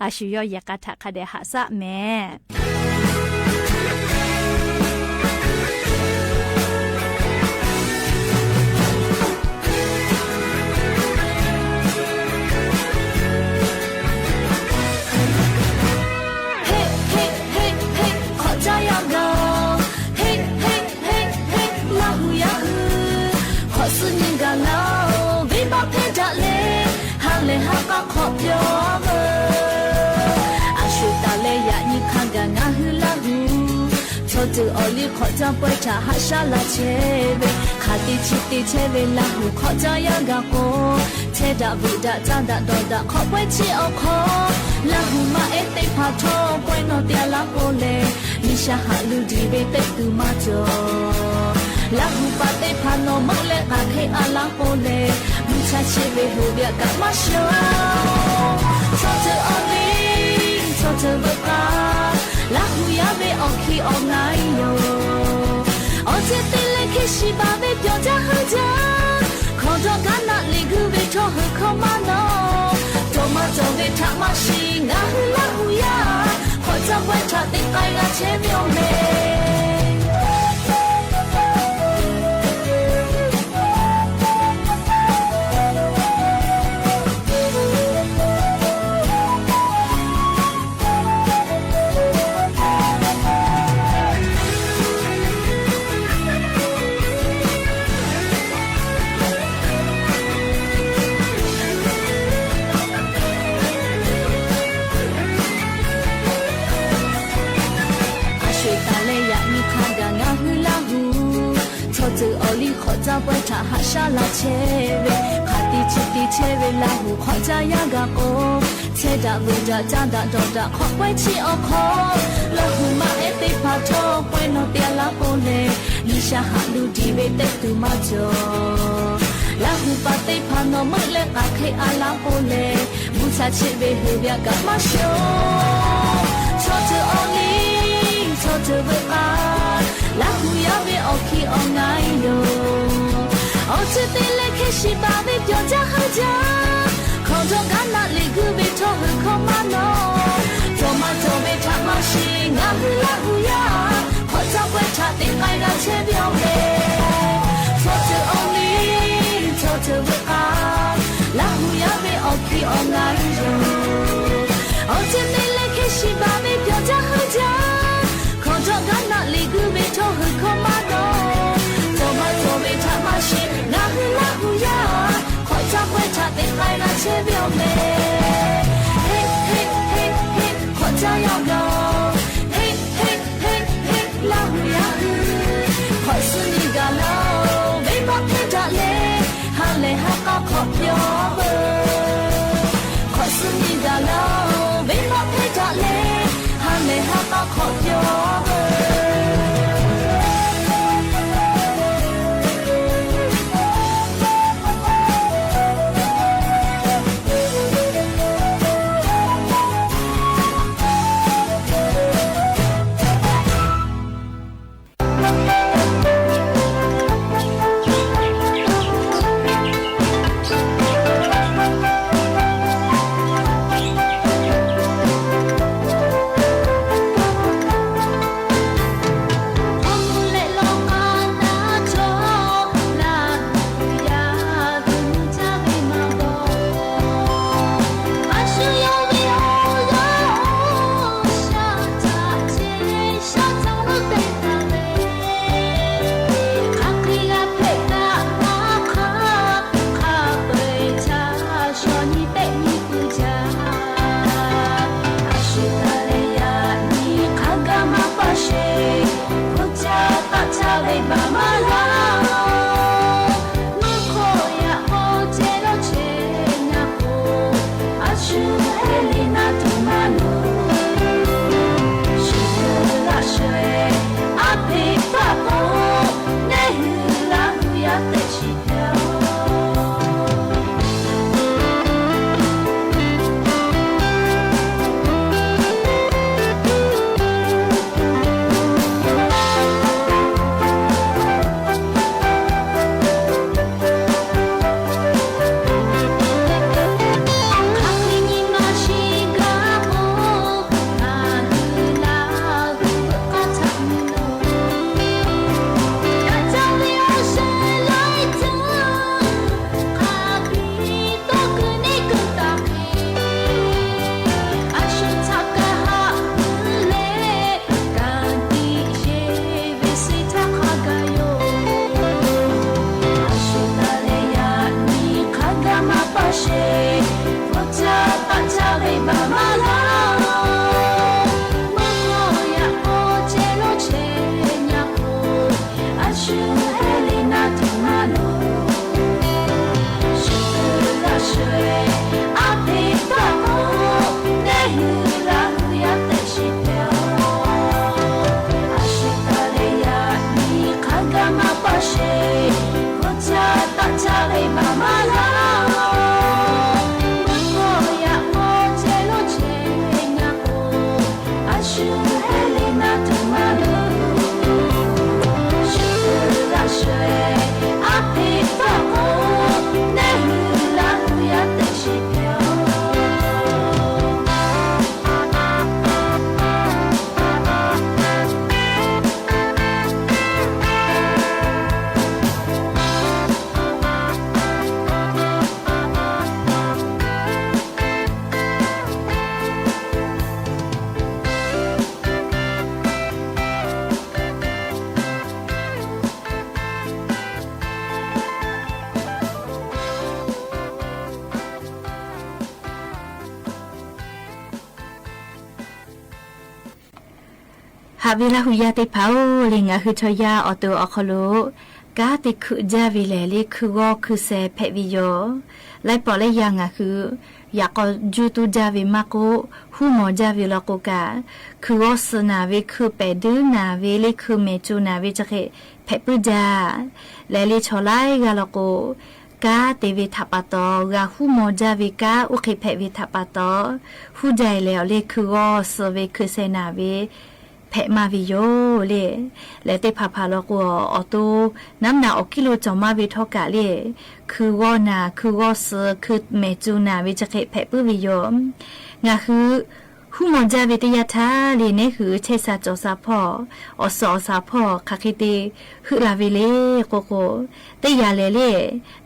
a shu yawˇ yehˬ k'a htaꞈ hk'a dehꞈ haꞈ shaˆ mehˍ. Heˆ heˆ heˆ heˆ, hk'awꞈ caˇ yaˇ gaˬ-oˬ. Heˆ heˆ heˆ heˆ, Laˇ hu yaˇ hui, hk'awꞈ suh nyi gaˬ laˇ-oˬ. Venˇbaˆ hpehˇ daꞈ le, ha lehˬ ha k'a hk'awꞈ pyawˇ veuˬ. A sho-eˬ taˍ leh yaꞈ nyi hk'a gaˬ ngaˬ hui Laˇ hu, chaw ceuˬ awˬ liˇ hk'awꞈ caˇ pawehˇ htaꞈ haꞈ shaˉ la chehˇ ve, hk'aˬ te chi te chehˇ ve Laˇ hu hk'awꞈ caˇ yaˇ gaˬ k'o, chehˇ daꞈ vuꞈ daꞈ caˇ daꞈ dawˬ daꞈ hk'awꞈ pawehˇ chi awˬ hk'aw, Laˇ hu maˇ ehˉ teˇ hpaˍ htawˇ pawehˇ nawˬ te a laˇ k'o lehˬ, G'uiˬsha haꞈ lu diˬ ve teˇ tuˬ maˇ cawˬ. Laˇ hu paˍ teˇ hpaˍ nawˬ meuˆ leh k'aˬ hk'e a laˇ k'o lehˬ, mvuhˇ cha cheˆ ve hoꞈ viaꞈ kaꞈ maˇ shonˍ. Chaw ceuˬ awˬ liˇ, chaw ceuˬ veuꞈ k'aˇ, Laˇ hu yaˇ ve awˬ hkiˇ awˬ na yoˬ. Awˬ ceuˬ te leh hk'e shiˍ baˬ ve pyawˬ jaˇ heuˆ jaˇ, hkawˇ dawˇ gaˉ naˆ liꞈ guˇ ve htawˇ heuˬ hkawˇ maˇ nawˬ. Cawˬ maˇ cawˬ ve htaꞈ maˇ shiˍ, ngaˬ hui Laˇ hu yaˇ hk'awꞈ caˇ pawehˇ htaꞈ teˇ k'ai g'a chehˇ ve awˬ mehˍ. A sho-eˬ taˍ leh yaꞈ nyi hk'a gaˬ ngaˬ hui Laˇ hu, chaw ceuˬ awˬ liˇ hk'awꞈ caˇ pawehˇ htaꞈ haꞈ shaˉ la chehˇ ve, hk'aˬ te chi te chehˇ ve Laˇ hu hk'awꞈ caˇ yaˇ gaˬ k'o, chehˇ daꞈ vuꞈ daꞈ caˇ daꞈ dawˬ daꞈ hk'awꞈ pawehˇ chi awˬ hk'aw, Laˇ hu maˇ ehˉ teˇ hpaˍ htawˇ pawehˇ nawˬ te a laˇ k'o lehˬ, G'uiˬsha haꞈ lu diˬ ve teˇ tuˬ maˇ cawˬ. Laˇ hu paˍ teˇ hpaˍ nawˬ meuˆ leh k'aˬ hk'e a laˇ k'o lehˬ, mvuhˇ cha cheˆ ve hoꞈ viaꞈ kaꞈ maˇ shonˍ. Chaw ceuˬ awˬ liˇ, chaw ceuˬ veuꞈ k'aˇ, Laˇ hu yaˇ ve awˬ hkiˇ awˬ na yoˬ. Awˬ ceuˬ te leh hk'e shiˍ baˬ ve pyawˬ jaˇ heuˆ jaˇ, hkawˇ dawˇ gaˉ naˆ liꞈ guˇ ve htawˇ heuˬ hkawˇ maˇ nawˬ. Cawˬ maˇ cawˬ ve htaꞈ maˇ shiˍ, ngaˬ hui Laˇ hu yaˇ hk'awꞈ caˇ pawehˇ htaꞈ teˇ k'ai g'a chehˇ ve awˬ mehˍ. Chaw ceuˬ awˬ liˇ, chaw ceuˬ veuꞈ k'aˇ, Laˇ hu yaˇ ve awˬ hkiˇ awˬ na yoˬ. Awˬ ceuˬ te leh hk'e shiˍ baˬ ve pyawˬ jaˇ heuˆ jaˇ, hkawˇ dawˇ gaˉ naˆ liꞈ guˇ ve htawˇ heuˬ hkawˇ maˇ nawˬ. Cawˬ maˇ cawˬ ve htaꞈ maˇ shiˍ, ngaˬ hui Laˇ hu yaˇ hk'awꞈ caˇ pawehˇ htaꞈ teˇ k'ai g'a chehˇ ve awˬ mehˍ. Heˆ heˆ heˆ heˆ, hk'awꞈ caˇ yaˇ gaˬ-oˬ. Heˆ heˆ heˆ heˆ, Laˇ hu yaˇ hui, hk'awꞈ suh nyi gaˬ laˇ-oˬ. Venˇbaˆ hpehˇ daꞈ leh, ha lehˬ ha k'a hk'awꞈ pyawˇ veuˬ. Hk'awꞈ suh nyi gaˬ laˇ-oˬ. Venˇbaˆ hpehˇ daꞈ leh, ha lehˬ ha k'a hk'awꞈ pyawˇ veuˬ. Haꞈ ve Laˇ hu yaˇ teˇ hpaˍ-oˬ, le ngaˬ hui chaw yaˇ awˬ to awˬ hk'aw lo kanˉ te hkeuꞈ jaˇ ve lehˬ, le hkui g'awˇ hkui sheh hpehꞈ ve yoˬ. Laiˉ pawˍ leh yaꞈ ngaˬ hui yaꞈ k'aw juˇ tuˇ jaˇ ve maˇ k'oˆ, huˉ maw jaˇ ve law k'o kaꞈ, hkui g'awˇ suh naˍ ve, hkui pehˬ duiˉ naˍ ve, le hkui mehˬ co naˍ ve chi hk'e hpehꞈ puiˉ jaˇ. Lehˬ le chaw laiˉ g'aˇ law k'o, kanˉ te ve htaꞈ pa taw, g'a huˉ maw jaˇ ve kanˉ oˇ hk'e hpehꞈ ve htaꞈ pa taw, huˉ jaˇ lehˬ awˬ le hkui g'awˇ suh ve hkui sheh naˍ ve hpehꞈ maˇ ve yoˬ le. Lehˬ teˇ hpaˍ hpaˍ law k'o, awˬ to naˉ naꞈ awˬ kiˇ lo cawˬ maˇ ve htawˇ kaꞈ le, hkui g'awˇ naˍ, hkui g'awˇ suh, hkui mehˬ co naˍ ve chi hk'e hpehꞈ puiˉ ve yoˬ. Ngaˬ hui huˉ maw jaˇ ve teˇ yanˇ htaˇ le, neˉ hui chehˇ sha cawˬ sha hpawˇ, awˬ suhˍ awˬ shaˍ hpawˇ hk'aˬ hk'e te heuˆ la ve le k'oˆ k'o, teˇ yanˇ lehˬ le,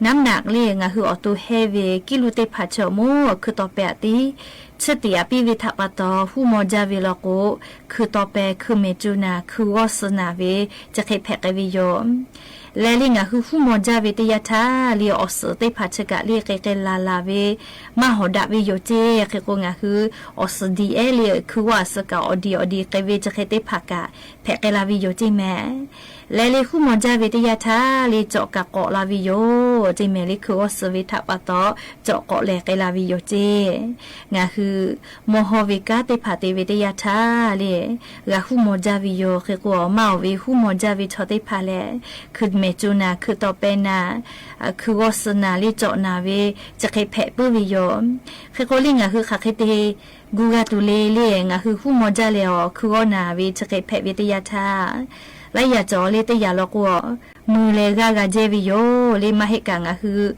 naˉ naꞈ le ngaˬ hui awˬ to hehˇ ve kiˇ lo teˇ hpaˍ chi awˬ moˍ hkui taw peh aꞈ tiˉ chiˇ tiꞈ aꞈ piˇ ve htaꞈ pa taw, huˉ maw jaˇ ve law k'o, hkui taw peh, hkui mehˬ co naˍ, hkui g'awˇ suh naˍ ve chi hk'e hpehꞈ k'ai ve yoˬ. Lehˬ le ngaˬ hui huˉ maw jaˇ ve teˇ yanˇ htaˇ le, awˬ suhˍ teˇ hpaˍ chi kaꞈ le k'ai k'ai laˬ laˬ ve maˇ hawˍ daꞈ ve yoˬ ceˇ. Hk'e k'o ngaˬ hui awˬ suhˍ diˬ ehˉ le hkui g'awˇ aꞈ suh kaꞈ awˬ diˬ awˬ diˬ k'ai ve chi hk'e teˇ hpaˍ kaꞈ hpehꞈ k'ai la ve yoˬ ceˇ mehˍ. Lehˬ le huˉ maw jaˇ ve teˇ yanˇ htaˇ le cawꞈ kaꞈ k'awꞈ la ve yoˬ ceˇ mehˍ. Le hkui g'awˇ suh ve htaꞈ pa taw cawꞈ k'awꞈ lehˬ k'ai la ve yoˬ ceˇ. Ngaˬ hui mawˇ hawˇ ve kanˉ teˇ hpaˍ te ve teˇ yanˇ htaˇ le, g'a huˉ maw jaˇ ve yoˬ. Hk'e k'o maˇ oˬ ve huˉ maw jaˇ ve chaw teˇ hpaˍ lehˬ, hkui mehˬ co naˍ, hkui taw peh naˍ, hkui g'awˇ suh naˍ le cawꞈ naˍ ve chi hk'e hpehꞈ puiˉ ve yoˬ. Hk'e k'o le ngaˬ hui hk'aˬ hk'e te gu g'a tuˬ le le, ngaˬ hui huˉ maw jaˇ leh awˬ hkui g'awˇ naˍ ve chi hk'e hpehꞈ ve teˇ yanˇ htaˇ, laiˉ yanˇ cawˬ le teˇ yanˇ law k'o, mui leh g'aˇ g'a jehˇ ve yoˬ le. Maˇ heˆ kaꞈ ngaˬ hui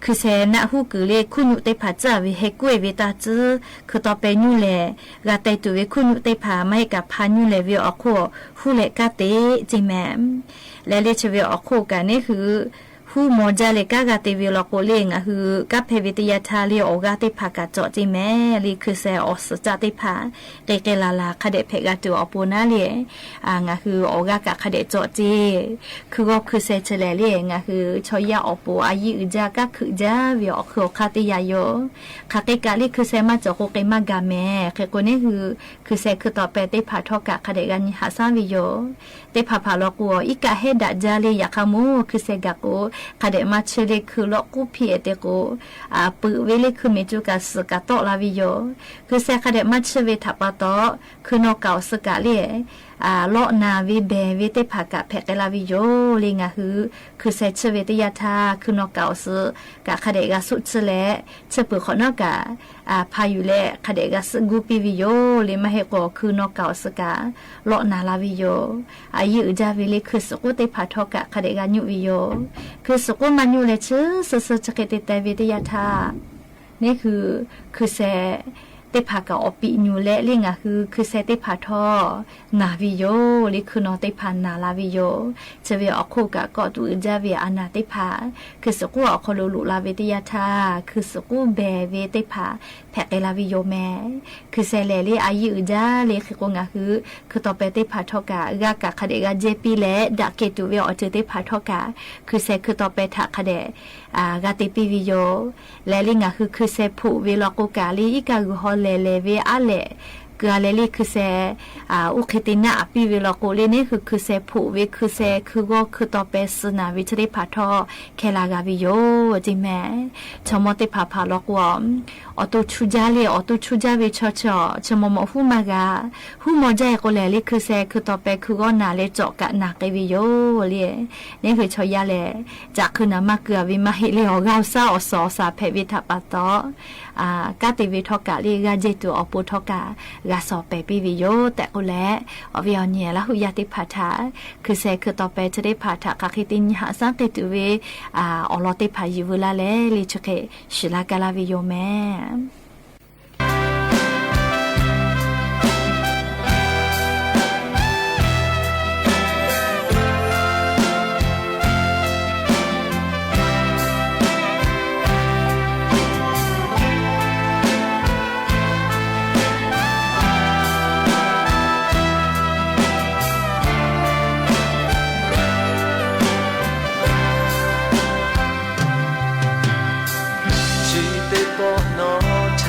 hkui sheh naˆ huˉ kuiˬ le hkuˇ nuˆ teˇ hpaˍ tcuhˉ ve heh kuˉ-e ve taˇ tcuhˉ, hkui taw peh nyuˇ lehˬ g'a teh tuˬ ve hkuˇ nuˆ teˇ hpaˍ maˇ heˆ kaꞈ hpa nyuˇ lehˬ ve awˬ hk'oˆ huˉ leh kanˉ te ceˇ mehˍ. Lehˬ le chi ve awˬ hk'oˆ kaꞈ neˉ hui huˉ maw jaˇ leh kanˉ g'a te ve law k'o le, ngaˬ hui kanˉ hpehˇ ve teˇ yanˇ htaˇ le awˬ g'aˇ teˇ hpaˍ kaꞈ cawˬ ceˇ mehˍ. Le hkui sheh awˬ suhˍ caˆ teˇ hpaˍ k'ai k'ai laˬ laˬ hk'a dehꞈ hpehꞈ g'a tuˬ awˬ pon naˉ le, ngaˬ hui awˬ g'aˇ kaꞈ hk'a dehꞈ cawˬ ceˇ. Hkui g'awˇ hkui sheh chi lehˬ le ngaˬ hui chaw yaˇ awˬ pon a yiˇ uiˍ jaˇ, kanˉ hkeuꞈ jaˇ ve awˬ hkui awˬ hk'aˇ teˇ yanˇ yoˬ. Hk'aˬ hk'e kaꞈ le hkui sheh maˇ cawˬ k'o k'ai maˇ g'a mehˍ. Hk'e k'o neˉ hui hkui sheh hkui taw peh teˇ hpaˍ htawˇ kaꞈ hk'a dehꞈ g'a nyi haꞈ shaˉ ve yoˬ. Teˇ hpaˍ hpaˍ law k'o, iˉ kaˆ hehˉ daꞈ jaˇ le yaꞈ hk'aˇ moˍ hkui sheh gaˬ k'o, hk'a dehꞈ maˇ chehˇ le hkui lawˆ k'uˉ hpiˇ-e te k'o, peuꞈ ve le hkui mehˬ co kaꞈ suhˍ kaꞈ tawˆ la ve yoˬ. Hkui sheh hk'a dehꞈ maˇ chehˇ ve htaꞈ pa taw, hkui naw kaꞈ awˬ suh kaꞈ le lawˆ naˍ ve behˬ ve teˇ hpaˍ kaꞈ hpehꞈ k'ai la ve yoˬ le. Ngaˬ hui hkui sheh chehˇ ve teˇ yanˇ htaˇ hkui naw kaꞈ awˬ suh kaꞈ hk'a dehꞈ g'a suˆ tsuhˇ leh, chehˇ peuˬ hk'awꞈ nawˉ kaꞈ hpa yuˬ leh hk'a dehꞈ g'a suhˆ guˇ piˇ ve yoˬ le. Maˇ heˆ k'o hkui naw kaꞈ awˬ suh kaꞈ lawˆ naˍ la ve yoˬ. A yiˇ uiˍ jaˇ ve le hkui suhˍ k'oˆ teˇ hpaˍ htawˇ kaꞈ hk'a dehꞈ g'a nyuˆ ve yoˬ. Hkui suhˍ k'oˆ maˇ nyuˆ leh chi suh suh chi hk'e te teh ve teˇ yanˇ htaˇ, neˉ hui hkui sheh teˇ hpaˍ kaꞈ awˬ piꞈ nyuˬ leh le ngaˬ hui hkui sheh teˇ hpaˍ htawˇ naˬ ve yoˬ le. Hkui naw teˇ hpaˍ naˬ la ve yoˬ. Chi ve awˬ hk'oˆ kaꞈ kawˆ tuꞈ uiˍ jaˇ ve a naˬ teˇ hpaˍ hkui suhˍ k'oˆ awˬ hk'aw lo loꞈ la ve teˇ yanˇ htaˇ, hkui suhˍ k'oˆ behˬ ve teˇ hpaˍ hpehꞈ k'ai la ve yoˬ mehˍ. Hkui sheh lehˬ le a yiˇ uiˍ jaˇ le hk'e k'o ngaˬ hui hkui taw peh teˇ hpaˍ htawˇ kaꞈ g'a kaꞈ hk'a dehꞈ g'a jehˇ piˇ leh, daꞈ kehˬ tuˬ ve awˬ ceuˬ teˇ hpaˍ htawˇ kaꞈ hkui sheh hkui taw peh htaꞈ hk'a dehꞈ g'a te piˇ ve yoˬ. Lehˬ le ngaˬ hui hkui sheh hpoꞈ ve law k'o kaꞈ le iˉ kaˆ g'uiˬ haw lehˬ lehˬ ve aˉ lehꞈ keu a leh le hkui sheh oˇ hk'e te naˆ aꞈ piˇ ve law k'o le neˉ hui hkui sheh hpoꞈ ve hkui sheh hkui g'awˇ hkui taw peh suh naˍ ve chi teˇ hpaˍ htawˇ hkeh la g'a ve yoˬ ceˇ mehˍ. Chaw mawˇ teˇ hpaˍ hpaˍ law k'o, awˬ to chu jaˇ le awˬ to chu jaˇ ve chaw chi awˬ chi maw maw huˉ maˇ g'a. Huˉ maw jaˇ e k'o lehˬ le hkui sheh hkui taw peh hkui g'awˇ naˍ leh cawꞈ kaꞈ naˍ k'ai ve yoˬ le. Neˉ hui chaw yaˇ lehˬ, caꞈ hkui naˍ maˇ keu a ve maˇ heˆ le awˬ g'aˇ awˬ shaˉ awˬ suhˍ awˬ shaˍ hpehꞈ ve htaꞈ pa taw, kanˉ te ve htawˇ kaꞈ le g'a jehˇ tuˬ awˬ pon htawˇ kaꞈ g'a shawˍ pehˍ piˇ ve yoˬ tehꞈ k'oˆ leh, awˬ viˉ awˬ nyi Laˇ huˍ yaˇ teˇ hpaˍ htaꞈ hkui sheh hkui taw peh chi teˇ hpaˍ htaꞈ hk'aˬ hk'e te nyi haꞈ shaˉ k'ai tuˬ ve awˬ lawn teˇ hpaˍ yuˬ veu laˇ leh le chi hk'e shiˍ la ka laˇ ve yoˬ mehˍ. Chi teˇ pawˆ nawˬ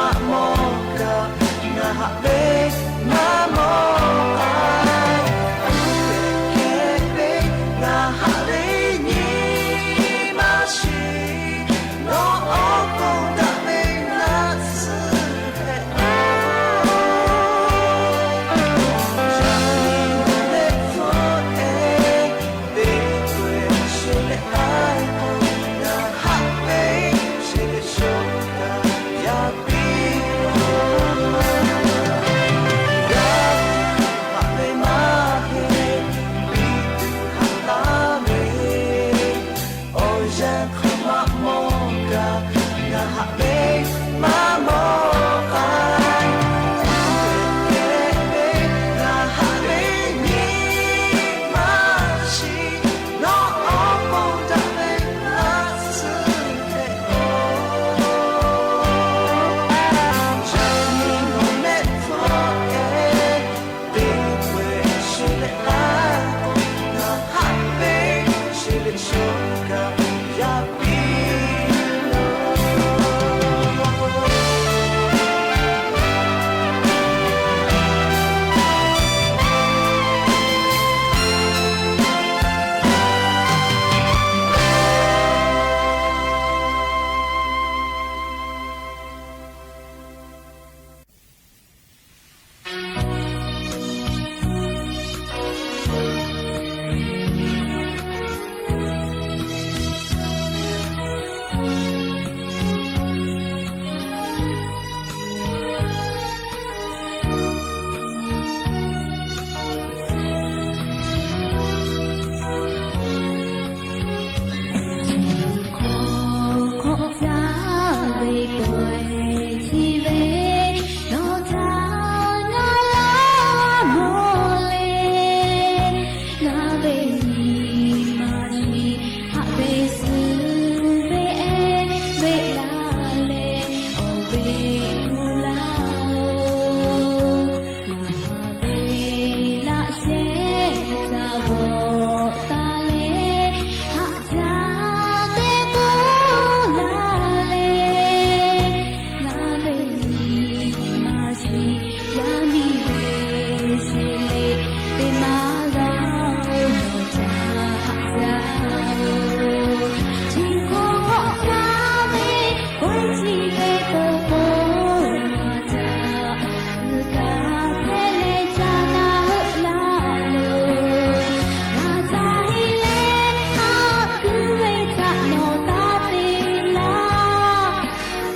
maˇ mawˬ kaꞈ, ngaˬ haꞈ ve maˇ mawˬ k'ai. Hk'e ve ngaˬ haꞈ ve nyi maˇ shiˍ, nawˬ awˬ pon daꞈ ve naˆ tsuhˇ hpehꞈ-oˬ. Yaꞈ nyi nawˬ leh hpfuhˆ-e, teˇ hkui sheˍ leh k'ai k'o, ngaˬ haꞈ ve sheˍ leh shoˍ kaꞈ yaˇ piˇ-oˬ. Yaꞈ nyi haꞈ ve maˇ heˆ, piˇ tuˬ haꞈ taˍ ve, awˬ yanˇ hk'aˇ maˇ mawˬ kaꞈ, ngaˬ haꞈ ve maˇ mawˬ k'ai. Hk'e ve ngaˬ haꞈ ve nyi maˇ shiˍ, nawˬ awˬ pon daꞈ ve naˆ tsuhˇ hpehꞈ-oˬ. Yaꞈ nyi nawˬ mehˆ hpfuhˆ-e, teˇ hkui sheˍ leh k'ai k'o, ngaˬ haꞈ ve sheˍ leh shoˍ kaꞈ yaˇ piˇ-oˬ.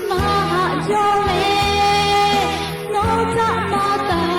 Maˇ haꞈ jaw leh, nawˬ htaꞈ maˇ taˍ.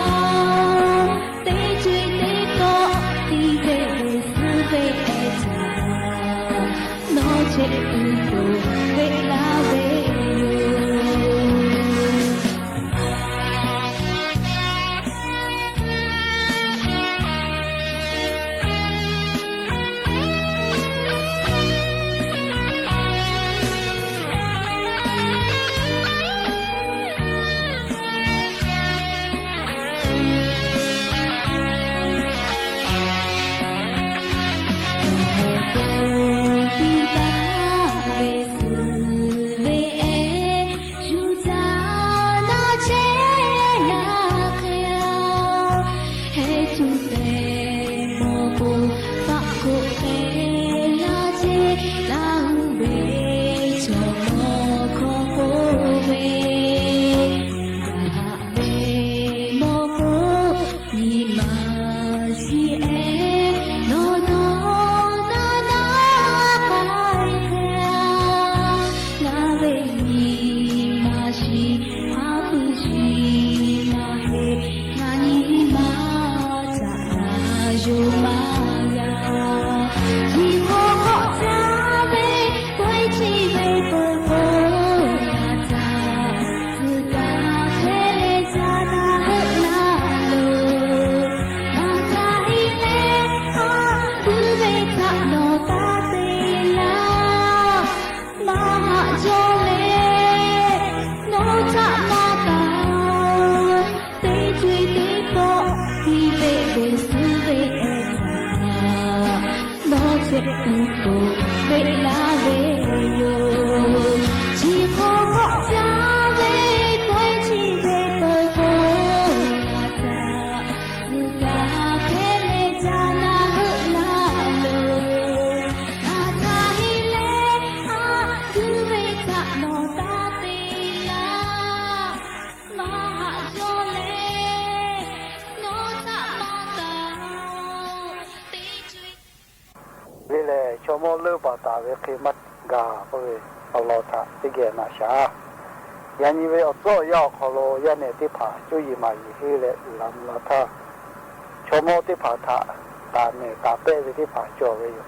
Teˇ co e teˇ pawˆ, tiˇ peˆ ve suhˉ ve htaꞈ, nawˬ chehˇ tuˬ k'oˆ ve laˇ ve yoˬ. Chi hk'aw hk'awꞈ caˇ ve pawehˇ taˍ ve hk'e maˇ gaˬ k'oˆ ve awˬ lawn htaꞈ teˇ geh naꞈ shaˍ. Yaꞈ nyi ve awˬ tcuhˉ awˬ yanˇ awˬ hk'aw lo yaˇ nehˬ teˇ hpaˍ cuˇ yiˍ maˍ yiˍ henˇ leh uiˍ la mvuh la htaˇ, chaw mawˇ teˇ hpaˍ htaꞈ taˍ nehˬ taˍ pehˆ ve teˇ hpaˍ cawˬ ve yoˬ.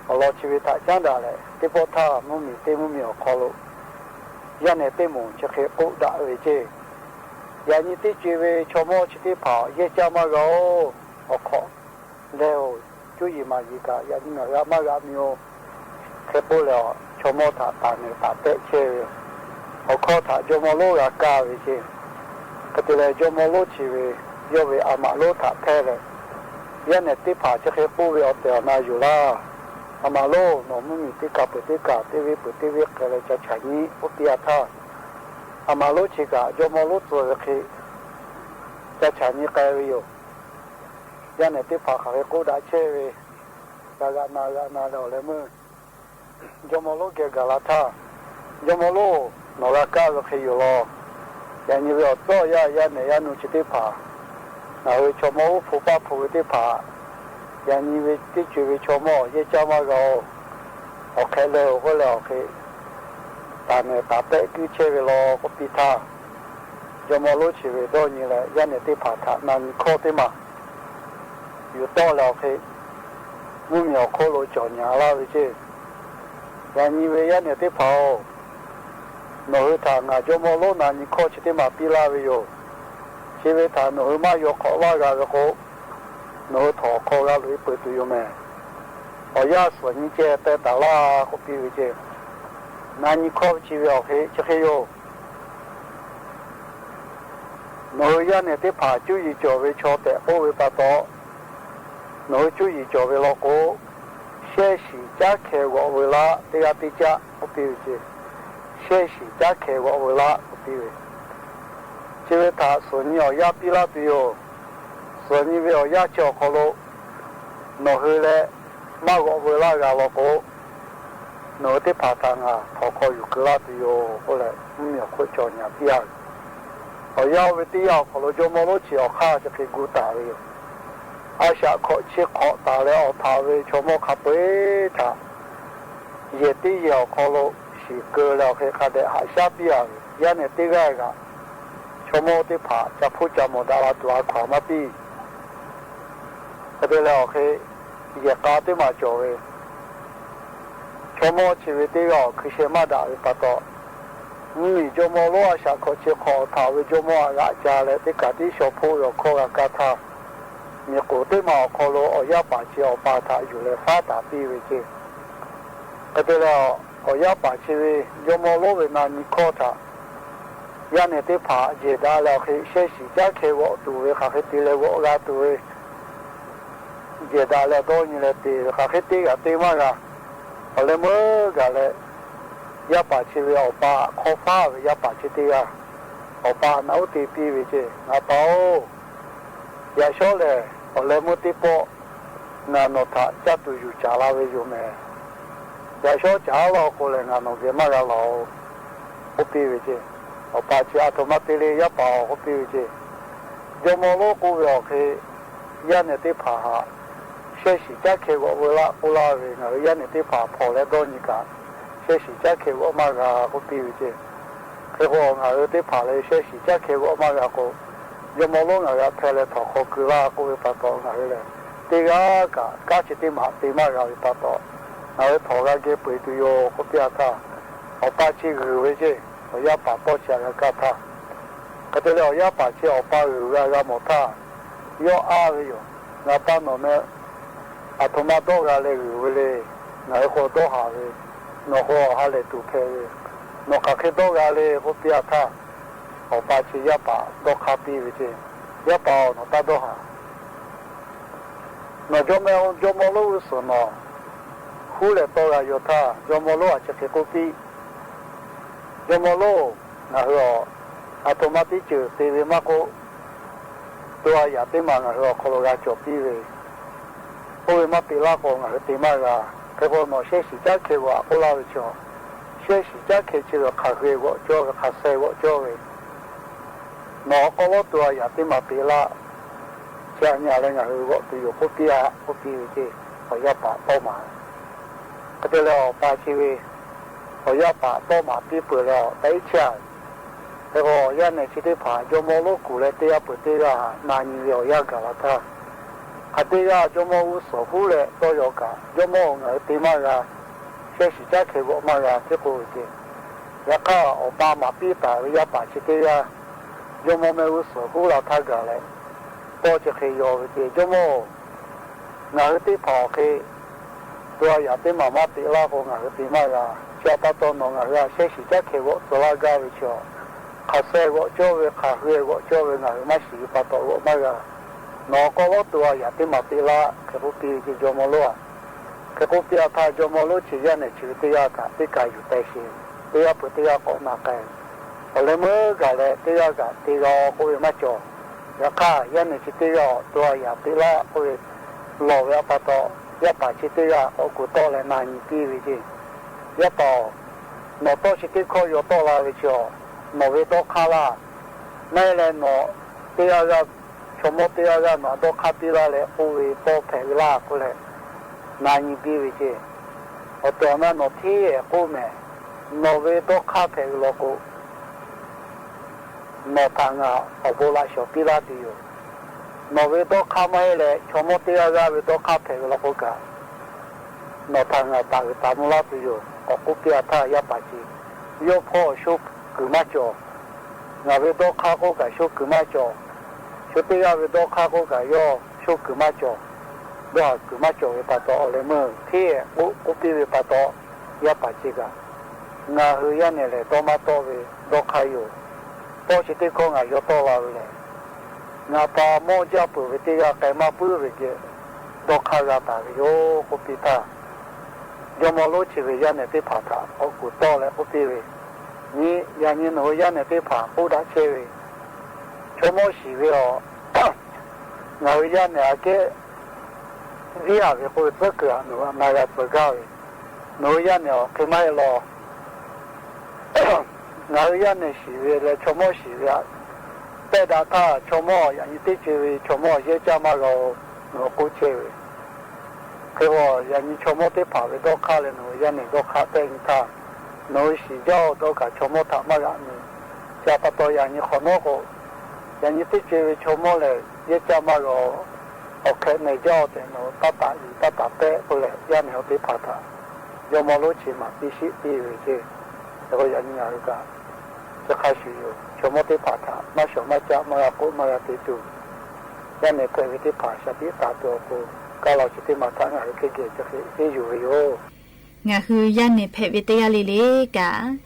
Awˬ lawn chi ve htaꞈ caˉ daꞈ leh, teˇ pawˆ htaˇ mvuhˇ miˬ teˇ mvuhˇ miˬ awˬ hk'aw lo yaˇ nehˬ teˇ moˍ chi hk'e k'oˆ daꞈ ve ceˇ. Yaꞈ nyi teˇ co-e ve chaw mawˇ chi teˇ hpaˍ yehˇ caˇ maˇ g'a-oˬ. Awˬ hk'awꞈ leh-oˬ, cuˇ yiˍ maˍ yiˍ kaꞈ yaꞈ nyi ngaˬ hui a maˇ g'aꞈ mi-oˬ. Hk'e k'oˆ leh, chaw mawˇ htaꞈ taˍ nehˬ taˍ pehˆ chehˇ ve yoˬ. Awˬ hkawˇ htaꞈ jawˇ mawˇ lonˉ g'a kaˇ ve ceˇ. Hk'e te leh jawˇ mawˇ lonˉ chi ve yawˇ ve a maꞈ lonˉ htaꞈ hpehˇ leh, yaˇ nehˬ teˇ hpaˍ chi hk'e k'oˆ ve awˬ tehˬ awˬ na yoˬ laˇ. A maꞈ lonˉ, nawˬ mvuhˇ miˬ teˇ kaꞈ peuˬ teˇ kaꞈ teˇ venˇ peuˬ teˇ venˇ hk'e leh ca chaꞈ nyi k'oˆ piˇ-a htaˇ, a maꞈ lonˉ chi kaꞈ jawˇ mawˇ lonˉ tcuh ve hk'e ca chaꞈ nyi k'ai ve yoˬ. Yaˇ nehˬ teˇ hpaˍ hk'aˬ hk'e k'oˆ daꞈ chehˇ ve, g'a g'aꞈ na g'aꞈ na leh awˬ leh meuˇ jawˇ mawˇ lonˉ geh gaˬ la htaˇ, jawˇ mawˇ lonˉ, nawˬ g'a kaˇ ve hk'e yoˬ law. Yaꞈ nyi ve awˬ tcuhˉ awˬ yanˇ yaˇ nehˬ yaˇ nu chi teˇ hpaˍ ngaˬ hui chaw mawˇ uˉ hpu paˇ hpu ve teˇ hpaˍ, yaꞈ nyi ve teˇ co-e ve chaw mawˇ yehˇ caˇ maˇ g'a-oˬ. Awˬ hk'e leh-oˬ k'oˆ leh awˬ hk'e taˍ nehˬ taˍ pehˆ guiˇ chehˇ ve law k'oˆ piˇ htaˇ, jawˇ mawˇ lonˉ chi ve dawˇ nyi leh yaˇ nehˬ teˇ hpaˍ htaꞈ na nyi hkawˇ teˇ maˬ yuˬ tawˆ leh awˬ hk'e mvuhˇ miˬ awˬ hk'oˆ lo cawˬ nyaˍ laˇ ve ceˇ. Yaꞈ nyi ve yaˇ nehˬ teˇ hpaˍ-oˬ, nawˬ hui htaꞈ ngaˬ jawˇ mawˇ lonˉ na nyi hkawˇ chi teˇ maˬ piˇ laˇ ve yoˬ. Chi ve htaꞈ nawˬ hui maˇ yaw hk'awꞈ laˇ g'a ve k'o, nawˬ hui htawnˍ awˬ hk'aw g'a loꞈ-e peuˬ tuˬ yoˬ mehˍ. Awˬ yanˇ suhˍ nyi ceh teh taˍ laˇ k'oˆ piˇ ve ceˇ. Na nyi hkawˇ chi ve awˬ hk'e chi hk'e yoˬ. Nawˬ hui yaˇ nehˬ teˇ hpaˍ cuˇ yiˍ cawˬ ve chaw tehꞈ k'oˆ ve pa taw, nawˬ hui cuˇ yiˍ cawˬ ve law k'o, shehˇ shiˍ caˉ hkeh g'awꞈ veu laˇ teˇ g'aˇ teˇ caˆ k'oˆ piˇ ve ceˇ. Shehˇ shiˍ caˉ hkeh g'awꞈ veu laˇ k'oˆ piˇ ve, chi ve htaꞈ suhˍ nyi awˬ yanˇ piˇ laˇ tuˬ yoˬ. Suhˍ nyi ve awˬ yanˇ chi awˬ hk'aw lo nawˬ hui leh maˇ g'awꞈ veu laˇ g'a law k'o, nawˬ hui teˇ hpaˍ htaꞈ ngaˬ htawnˍ hk'aw yuˬ keu laˇ tuˬ yoˬ k'oˆ leh, mvuhˇ miˬ awˬ hk'oˆ cawˬ nyaˍ piˇ-a ve. Awˬ yanˇ oˇ ve teˇ yanˇ awˬ hk'aw lo jawˇ mawˇ lonˉ chi awˬ hk'aˇ chi hk'e gu taˍ ve yoˬ. A shaꞈ hkawꞈ chi hk'awꞈ taˍ leh awˬ htaꞈ ve chaw mawˇ hk'a peu-eˬ htaꞈ yehˬ teˇ yehˬ awˬ hk'aw lo shiˍ keu leh awˬ hk'e hk'a dehꞈ haꞈ shaˉ piˇ-a ve, yaˇ nehˬ teˇ g'aˇ kaꞈ chaw mawˇ teˇ hpaˍ ca hpoˇ ca mawˬ daꞈ la tuˬ a hkaw-anˬ maˇ piˇ. Hk'e te leh awˬ hk'e yehˬ k'a teˇ maˬ cawˬ ve chaw mawˇ chi ve teˇ g'aˇ awˬ hkui sheh maˇ daꞈ ve pa taw, mvuhˇ miˬ jawˇ mawˇ lonˉ a shaꞈ hkawꞈ chi hk'awꞈ awˬ htaꞈ ve jawˇ mawˇ htaꞈ g'aꞈ ca leh teˇ kaꞈ tiˉ shaw hpoˆ ve awˬ hkawˇ g'a kaˇ htaˇ, miˬ k'oˍ teˇ maˬ awˬ hk'aw lo awˬ yaˇ paˍ chi awˬ pa htaꞈ yuˬ leh faˉ taˍ piˇ ve ceˇ. Hk'e te leh, awˬ yaˇ paˍ chi ve jawˇ mawˇ lonˉ ve na nyi hkawˇ htaꞈ yaˇ nehˬ teˇ hpaˍ jehˬ daꞈ leh awˬ hk'e shehˇ shiˍ caˉ hkeh g'awꞈ tuˬ ve hk'aˬ hk'e te leh g'awꞈ g'a tuˬ ve jehˬ daꞈ leh dawˇ nyi leh te ve hk'aˬ hk'e te g'a te maˇ g'a. Awˬ leh meuˇ gaˬ leh, yaˇ paˍ chi ve awˬ pa hk'aw faˉ ve yaˇ paˍ chi teˇ g'aˇ, awˬ pa naꞈ uˉ te piˇ ve ceˇ, Ngaˬ pa-oˬ, yaꞈ shawˉ lehˬ awˬ leh meuˇ teˇ pawˆ ngaˬ nawˬ htaꞈ caˇ tuˬ yuˬ caˍ la ve yoˬ mehˍ. Yaꞈ shawˉ caˍ laˇ k'o lehˬ ngaˬ nawˬ geh maˇ g'a laˬ-oˬ k'oˆ piˇ ve ceˇ. Awˬ pa chi a htoꞈ ma te le yaˇ paˍ-oˬ k'oˆ piˇ ve ceˇ. Jawˇ mawˇ lonˉ k'oˆ ve awˬ hk'e, yaˇ nehˬ teˇ hpaˍ htaꞈ shehˇ shiˍ caˉ hkeh g'awꞈ veu laˆ k'oˆ laˇ ve, ngaˬ hui yaˇ nehˬ teˇ hpaˍ hpawnˬ leh dawˇ nyi kaꞈ shehˇ shiˍ caˉ hkeh g'awꞈ maˇ g'a k'oˆ piˇ ve ceˇ. Hk'e k'o, ngaˬ hui teˇ hpaˍ lehˬ shehˇ shiˍ caˉ hkeh g'awꞈ maˇ g'a k'o, jawˇ mawˇ lonˉ ngaˬ g'a hpeh leh htawnˍ hk'aw keu laˇ k'oˆ ve pa taw, ngaˬ hui lehˬ teˇ g'aˇ kaꞈ kanˉ chi teˇ maˬ te maˇ g'a ve pa taw, ngaˬ hui htawnˍ g'a geh peu-eˬ tuˬ yoˬ k'oˆ piˇ-a htaˇ, awˬ pa chi g'uiˬ ve ceˇ. Awˬ yaˇ paˍ tawˇ chi htaꞈ g'a kaˇ htaˇ, hk'e te leh awˬ yaˇ paˍ chi awˬ pa g'uiˬ g'a g'a mawˬ htaˇ, yawˇ aˇ ve yoˬ. Ngaˬ pa nawˬ meh aˬ htoꞈ ma dawˇ g'a leh g'uiˬ ve le. Ngaˬ hui k'o dawˇ haˍ ve, nawˬ k'o ha lehˬ tuˬ hpehꞈ ve, nawˬ hk'aˬ hk'e dawˇ g'a le k'oˆ piˇ-a htaˇ, awˬ pa chi yaˇ paˍ dawˇ hk'aˇ piˇ ve ceˇ. Yaˇ paˍ-oˬ, nawˬ taˇ dawˇ haˍ. Nawˬ jawˇ meh jawˇ mawˇ lonˉ g'uˇ suhˍ nawˬ huˉ leh tawˇ g'a yaw htaˇ, jawˇ mawˇ lonˉ a chi hk'e k'oˆ piˇ. Jawˇ mawˇ lonˉ, ngaˬ hui aˬ, aˬ htoꞈ ma teˇ ceuˬ te ve maˇ k'oˆ, to a yaꞈ teˇ maˬ ngaˬ hui awˬ hk'aw lo g'a cawˬ piˇ ve, oˇ ve maˇ te laˇ k'o ngaˬ hui te maˇ g'a. Hk'e k'o nawˬ shehˇ shiˍ caˉ hkeh g'awꞈ k'oˆ laˇ ve chaw, shehˇ shiˍ caˉ hkeh chi ve hk'aˬ hk'e g'awꞈ cawˇ ve, hk'aˬ sheh g'awꞈ cawˇ ve, nawˬ awˬ hk'aw lo to a yaꞈ teˇ maˬ te laˇ. Chi aꞈ nyi leh ngaˬ hui g'awꞈ tuˬ yoˬ k'oˆ piˇ-a k'oˆ piˇ ve ceˇ. Awˬ yaˇ paˍ tawˇ maˍ ve. Hk'e te leh awˬ pa chi ve awˬ yaˇ paˍ tawˇ maˍ piˇ peuˬ leh awˬ tehˉ chehˇ a. Hk'e k'o, yaˇ nehˬ chi teˇ hpaˍ jawˇmawˇ lonˉ kuˬ leh teˇ g'aˇ peuˬ teˇ g'aˇ na nyi ve awˬ yanˇ gaˬ la htaˇ, hk'aˬ teˇ g'aˇ jawˇmawˇ g'uˇ suhˍ huˉ leh tawˇ yaw kaꞈ, jawˇmawˇ-oˬ, ngaˬ hui te maˇ g'a, shehˇ shiˍ caˉ hkeh g'awꞈ maˇ g'a hteˇ k'oˆ ve ce. Yaꞈ hk'aˇ, awˬ pa maˍ piˇ taˍ ve yaˇ paˍ chi teˇ g'aˇ jawˇmawˇ mehˆ g'uˇ suhˍ huˉ la htaˇ gaˬ leh, tawˇ chi hk'e yaw ve ce, Jawˇmawˇ-oˬ, ngaˬ hui teˇ hpaˍ awˬ hk'e to a yaꞈ teˇ maˬ maˇ teꞈ laˇ k'o, ngaˬ hui te maˇ g'a. Chi htaꞈ pa taw, nawˬ ngaˬ hui htaꞈ shehˇ shiˍ caˉ hkeh g'awꞈ tcuh laˇ gaˇ ve chaw, hk'aˬ suh g'awꞈ cawˇ ve, hk'aˬ hui g'awꞈ cawˇ ve ngaˬ hui maˇ shiˍ ve pa taw g'awꞈ maˇ g'a. Nawˬ k'awꞈ lawˉ to a yaꞈ teˇ maˬ teꞈ laˇ, hk'e k'oˆ piˇ ve ce jawˇmawˇ lonˉ-a. Hk'e k'oˆ piˇ a htaˇ, jawˇmawˇ lonˉ chi yaˇ nehˬ chi ve teˇ g'aˇ kaꞈ teˇ kaˬ yuˬ teh sheˍ, teˇ g'aˇ peuˬ teˇ g'aˇ k'awꞈ na k'ai. Awˬ leh meuˇ gaˬ leh teˇ g'aˇ kaꞈ te g'a-o k'oˆ ve maˇ cawˬ. Yaꞈ hk'aˇ, yaˇ nehˬ chi teˇ g'aˇ awˬ to a yaꞈ teꞈ laˇ k'oˆ ve lawˬ ve a pa taw, yaˇ paˍ chi teˇ g'aˇ k'awꞈ kuˬ tawˆ leh na nyi piˇ ve ce. Yaˇ paˍ-oˬ, nawˬ tawˇ chi teˇ hkawˇ yaw tawˆ la ve chi-a, nawˬ ve dawˇ hk'aˇ laˇ. Maˇ heˆ leh nawˬ teˇ g'aˇ g'aˇ, chaw mawˇ teˇ g'aˇ g'aˇ nawˬ htaꞈ dawˇ hk'aˇ piˇ laˇ leh k'oˆ ve tawˇ hpehꞈ ve laˇ k'oˆ leh na nyi piˇ ve ce. Awˬ tehˬ awˬ na nawˬ hteˇ ehˍ k'oˆ mehˍ. Nawˬ ve dawˇ hk'aˇ hpehꞈ ve law k'o, nawˬ htaꞈ ngaˬ awˬ bon laꞈ shawˍ piˇ laˇ tuˬ yoˬ. Nawˬ ve dawˇ hk'aˇ maˇ heˆ leh chaw mawˇ teˇ g'aˇ g'aˇ ve dawˇ hk'aˇ hpehꞈ ve law k'o kaꞈ, nawˬ htaꞈ ngaˬ taˍ uiˍ taˍ mvuh laˇ tuˬ yoˬ. K'awꞈ k'oˆ piˇ a htaˇ, yaˇ paˍ chi yawˇ hpawˇ sho kuiˬ maˇ cawˬ. Ngaˬ ve dawˇ hk'aˇ k'oˆ kaꞈ sho kuiˬ maˇ cawˬ. Shu teˇ g'aˇ ve dawˇ hk'aˇ k'oˆ kaꞈ yawˇ sho kuiˬ maˇ cawˬ. Dawˇ haˍ kuiˬ maˇ cawˬ ve pa taw, awˬ leh meuˇ hteˇ ehˍ k'oˆ k'oˆ piˇ ve pa taw, yaˇ paˍ chi kaꞈ, ngaˬ hui yaˇ nehˬ lehˬ dawˇ maˇ tawˆ ve dawˇ hk'aˇ yoˬ. Tawˇ chi teˇ hkawˇ ngaˬ yaw tawˆ la ve lehˬ, ngaˬ pa mawˇ jaˇ peuˬ ve teˇ g'aˇ k'ai maˇ puiˉ ve geh dawˇ hk'aˇ g'a taˍ ve yoˬ k'oˆ piˇ htaˇ, jawˇmawˇ lonˉ chi ve yaˇ nehˬ teˇ hpaˍ htaꞈ k'awꞈ kuˬ tawˆ leh k'oˆ piˇ ve, Nyi, yaꞈ nyi nawˬ hui yaˇ nehˬ teˇ hpaˍ k'oˆ daꞈ chehˇ ve, chaw mawˇ shiˍ ve awˬ ngaˬ hui yaˇ nehˬ aꞈ kehˉ viˉ aˍ ve k'oˆ ve tcuhˉ kuiˬ aꞈ nawˬ hui aꞈ na g'a tcuh gaˇ ve, nawˬ hui yaˇ nehˬ awˬ hk'e maˇ heˆ law. Ngaˬ hui yaˇ nehˬ shiˍ ve leh chaw mawˇ shiˍ ve aꞈ tehˆ daꞈ htaˇ, chaw mawˇ yaꞈ nyi teˇ co-e ve chaw mawˇ yehˇ caˇ maˇ g'a-o, nawˬ hui k'oˆ chehˇ ve. Hk'e k'o, yaꞈ nyi chaw mawˇ teˇ hpaˍ ve dawˇ hk'aˇ leh nawˬ hui yaˇ nehˬ dawˇ hk'aˇ tehˆ nyi htaˇ, nawˬ hui shiˍ jaˇ-o dawˇ kaꞈ chaw mawˇ htaꞈ maˇ g'aꞈ nyi. Chi htaꞈ pa taw, yaꞈ nyi hk'awꞈ nawˉ k'o, yaꞈ nyi teˇ co-e ve chaw mawˇ lehˬ yehˇ caˇ maˇ g'a-o, awˬ hk'ehꞈ mehˍ jaˇ-o tehꞈ nawˬ hui taˇ taˍ yuˬ taˇ taˍ pehˆ k'oˆ leh, yaˇ nehˬ awˬ teˇ hpaˍ htaꞈ jawˇmawˇ lonˉ chi maˍ piˇ sheˆ piˇ ve ce. Hk'e k'o, yaꞈ nyi ngaˬ hui kaꞈ chi hk'a shuˍ yoˬ. Chaw mawˇ teˇ hpaˍ htaꞈ maˇ shawˍ maˇ caˆ maˇ g'a k'oˆ maˇ g'a te tuˬ, yaˇ nehˬ hpehꞈ ve teˇ hpaˍ shaˍ tiꞈ taˍ tuˬ awˬ pon, kaˇ law chi teˇ maˬ htaꞈ ngaˬ hui hk'e geh chi hk'e henˇ yuˬ ve yoˬ. Ngaˬ hui yaˇ nehˬ hpehꞈ ve teˇ g'aˇ le le kaꞈ,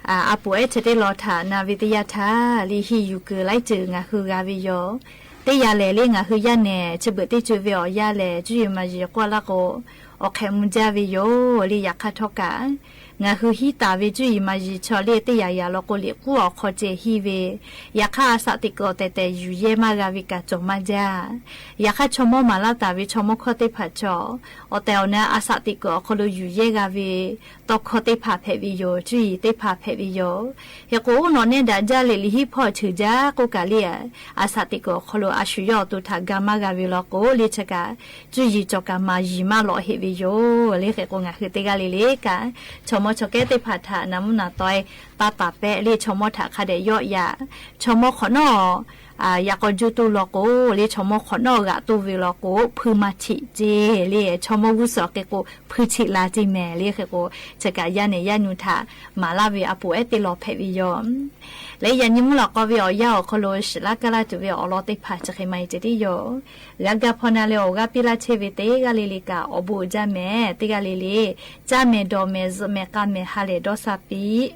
a poˍ ehˉ chi teˇ lawn htaꞈ na ve teˇ yanˇ htaˇ, liꞈ henˇ yuˬ kuiˬ laiˉ ceuˬ ngaˬ hui g'a ve yoˬ. Teˇ yanˇ lehˬ le, ngaˬ hui yaˇ nehˬ chi beuꞈ teˇ co-e ve awˬ yanˇ lehˬ, cuˇ yiˍ maˍ yiˍ k'oˆ laˇ k'o, awˬ hk'ehꞈ mvuh jaˇ ve yoˬ le. Yaꞈ hk'aˇ htawˇ kaꞈ, ngaˬ hui hiˉ taˍ ve cuˇ yiˍ maˍ yiˍ chaw le teˇ yanˇ yanˇ law k'o, liꞈ k'uˉ awˬ hk'aw ceh henˇ ve, yaꞈ hk'aˇ a shaꞈ teꞈ kuiˬ awˬ tehˬ tehˬ yuˬ yehˇ maˇ g'a ve kaꞈ cawˬ maˇ jaˇ. Yaꞈ hk'aˇ, chaw mawˇ maˍ laˇ taˍ ve chaw mawˇ hkawˇ teˇ hpaˍ chaw, awˬ tehˬ awˬ na a shaꞈ teꞈ kuiˬ awˬ hk'aw lo yuˬ yehˇ g'a ve tawˇ hkawˇ teˇ hpaˍ hpehꞈ ve yoˬ. Cuˇ yiˍ teˇ hpaˍ hpehꞈ ve yoˬ. Hk'e k'o, nawˬ nehˇ daꞈ jaˇ leh liꞈ henˇ hpawˇ ceuˬ jaˇ k'oˆ kaꞈ le, a shaꞈ teꞈ kuiˬ awˬ hk'aw lo a shu yawˇ awˬ to htaꞈ ga maˇ g'a ve law k'o le, chi kaꞈ cuˇ yiˍ cawˬ kaꞈ maˍ yiˍ maˇ lawꞈ heˆ ve yoˬ le. Hk'e k'o, ngaˬ hui teˇ g'aˇ le le kaꞈ, chaw mawˇ chaw kehˉ teˇ hpaˍ htaꞈ naˍ mvuhˇ naˍ taweh taˇ taˍ pehˆ le. Chaw mawˇ htaꞈ hk'a dehꞈ yawˆ yaꞈ. Chaw mawˇ hk'awꞈ nawˉ yaꞈ k'aw juˇ toˇ law k'o le, chaw mawˇ hk'awꞈ nawˉ g'aꞈ toˇ ve law k'o, hpui maˇ cheꞈ ceˇ le. Chaw mawˇ g'uˇ suhˍ hk'e k'o, hpui cheꞈ la ceˇ mehˍ le. Hk'e k'o, chi kaꞈ yaˇ nehˬ yaˇ nyu htaꞈ maˍ laˇ ve a poˍ ehˉ teˇ lawn hpehꞈ ve yoˬ. Leh yaꞈ nyi mvuhˇ lawꞈ k'aw ve awˬ yanˇ awˬ hk'aw lo shiˍ laˇ kaˇ laˇ tuˬ ve awˬ lawn teˇ hpaˍ chi hk'e maˇ heˆ ceh tiˉ yoˬ. G'a ga hpaw na leh awˬ g'aˇ piˇ laˇ chehˇ ve teˇ g'aˇ le le kaꞈ awˬ bon uiˍ jaˇ mehˍ. Teˇ g'aˇ le le, caˇ mehˍ dawˬ mehˍ zuhꞈ mehˍ k'a mehˍ ha lehˬ dawˇ sha piˇ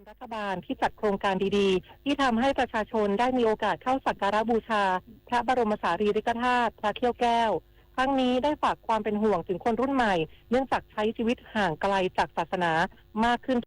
รัฐบาลที่จัดโครงการดีๆ ที่ทำให้ประชาชนได้มีโอกาสเข้าสักการะบูชาพระบรมสารีริกธาตุพระเขี้ยวแก้ว ทั้งนี้ได้ฝากความเป็นห่วงถึงคนรุ่นใหม่ เนื่องจากใช้ชีวิตห่างไกลจากศาสนามากขึ้น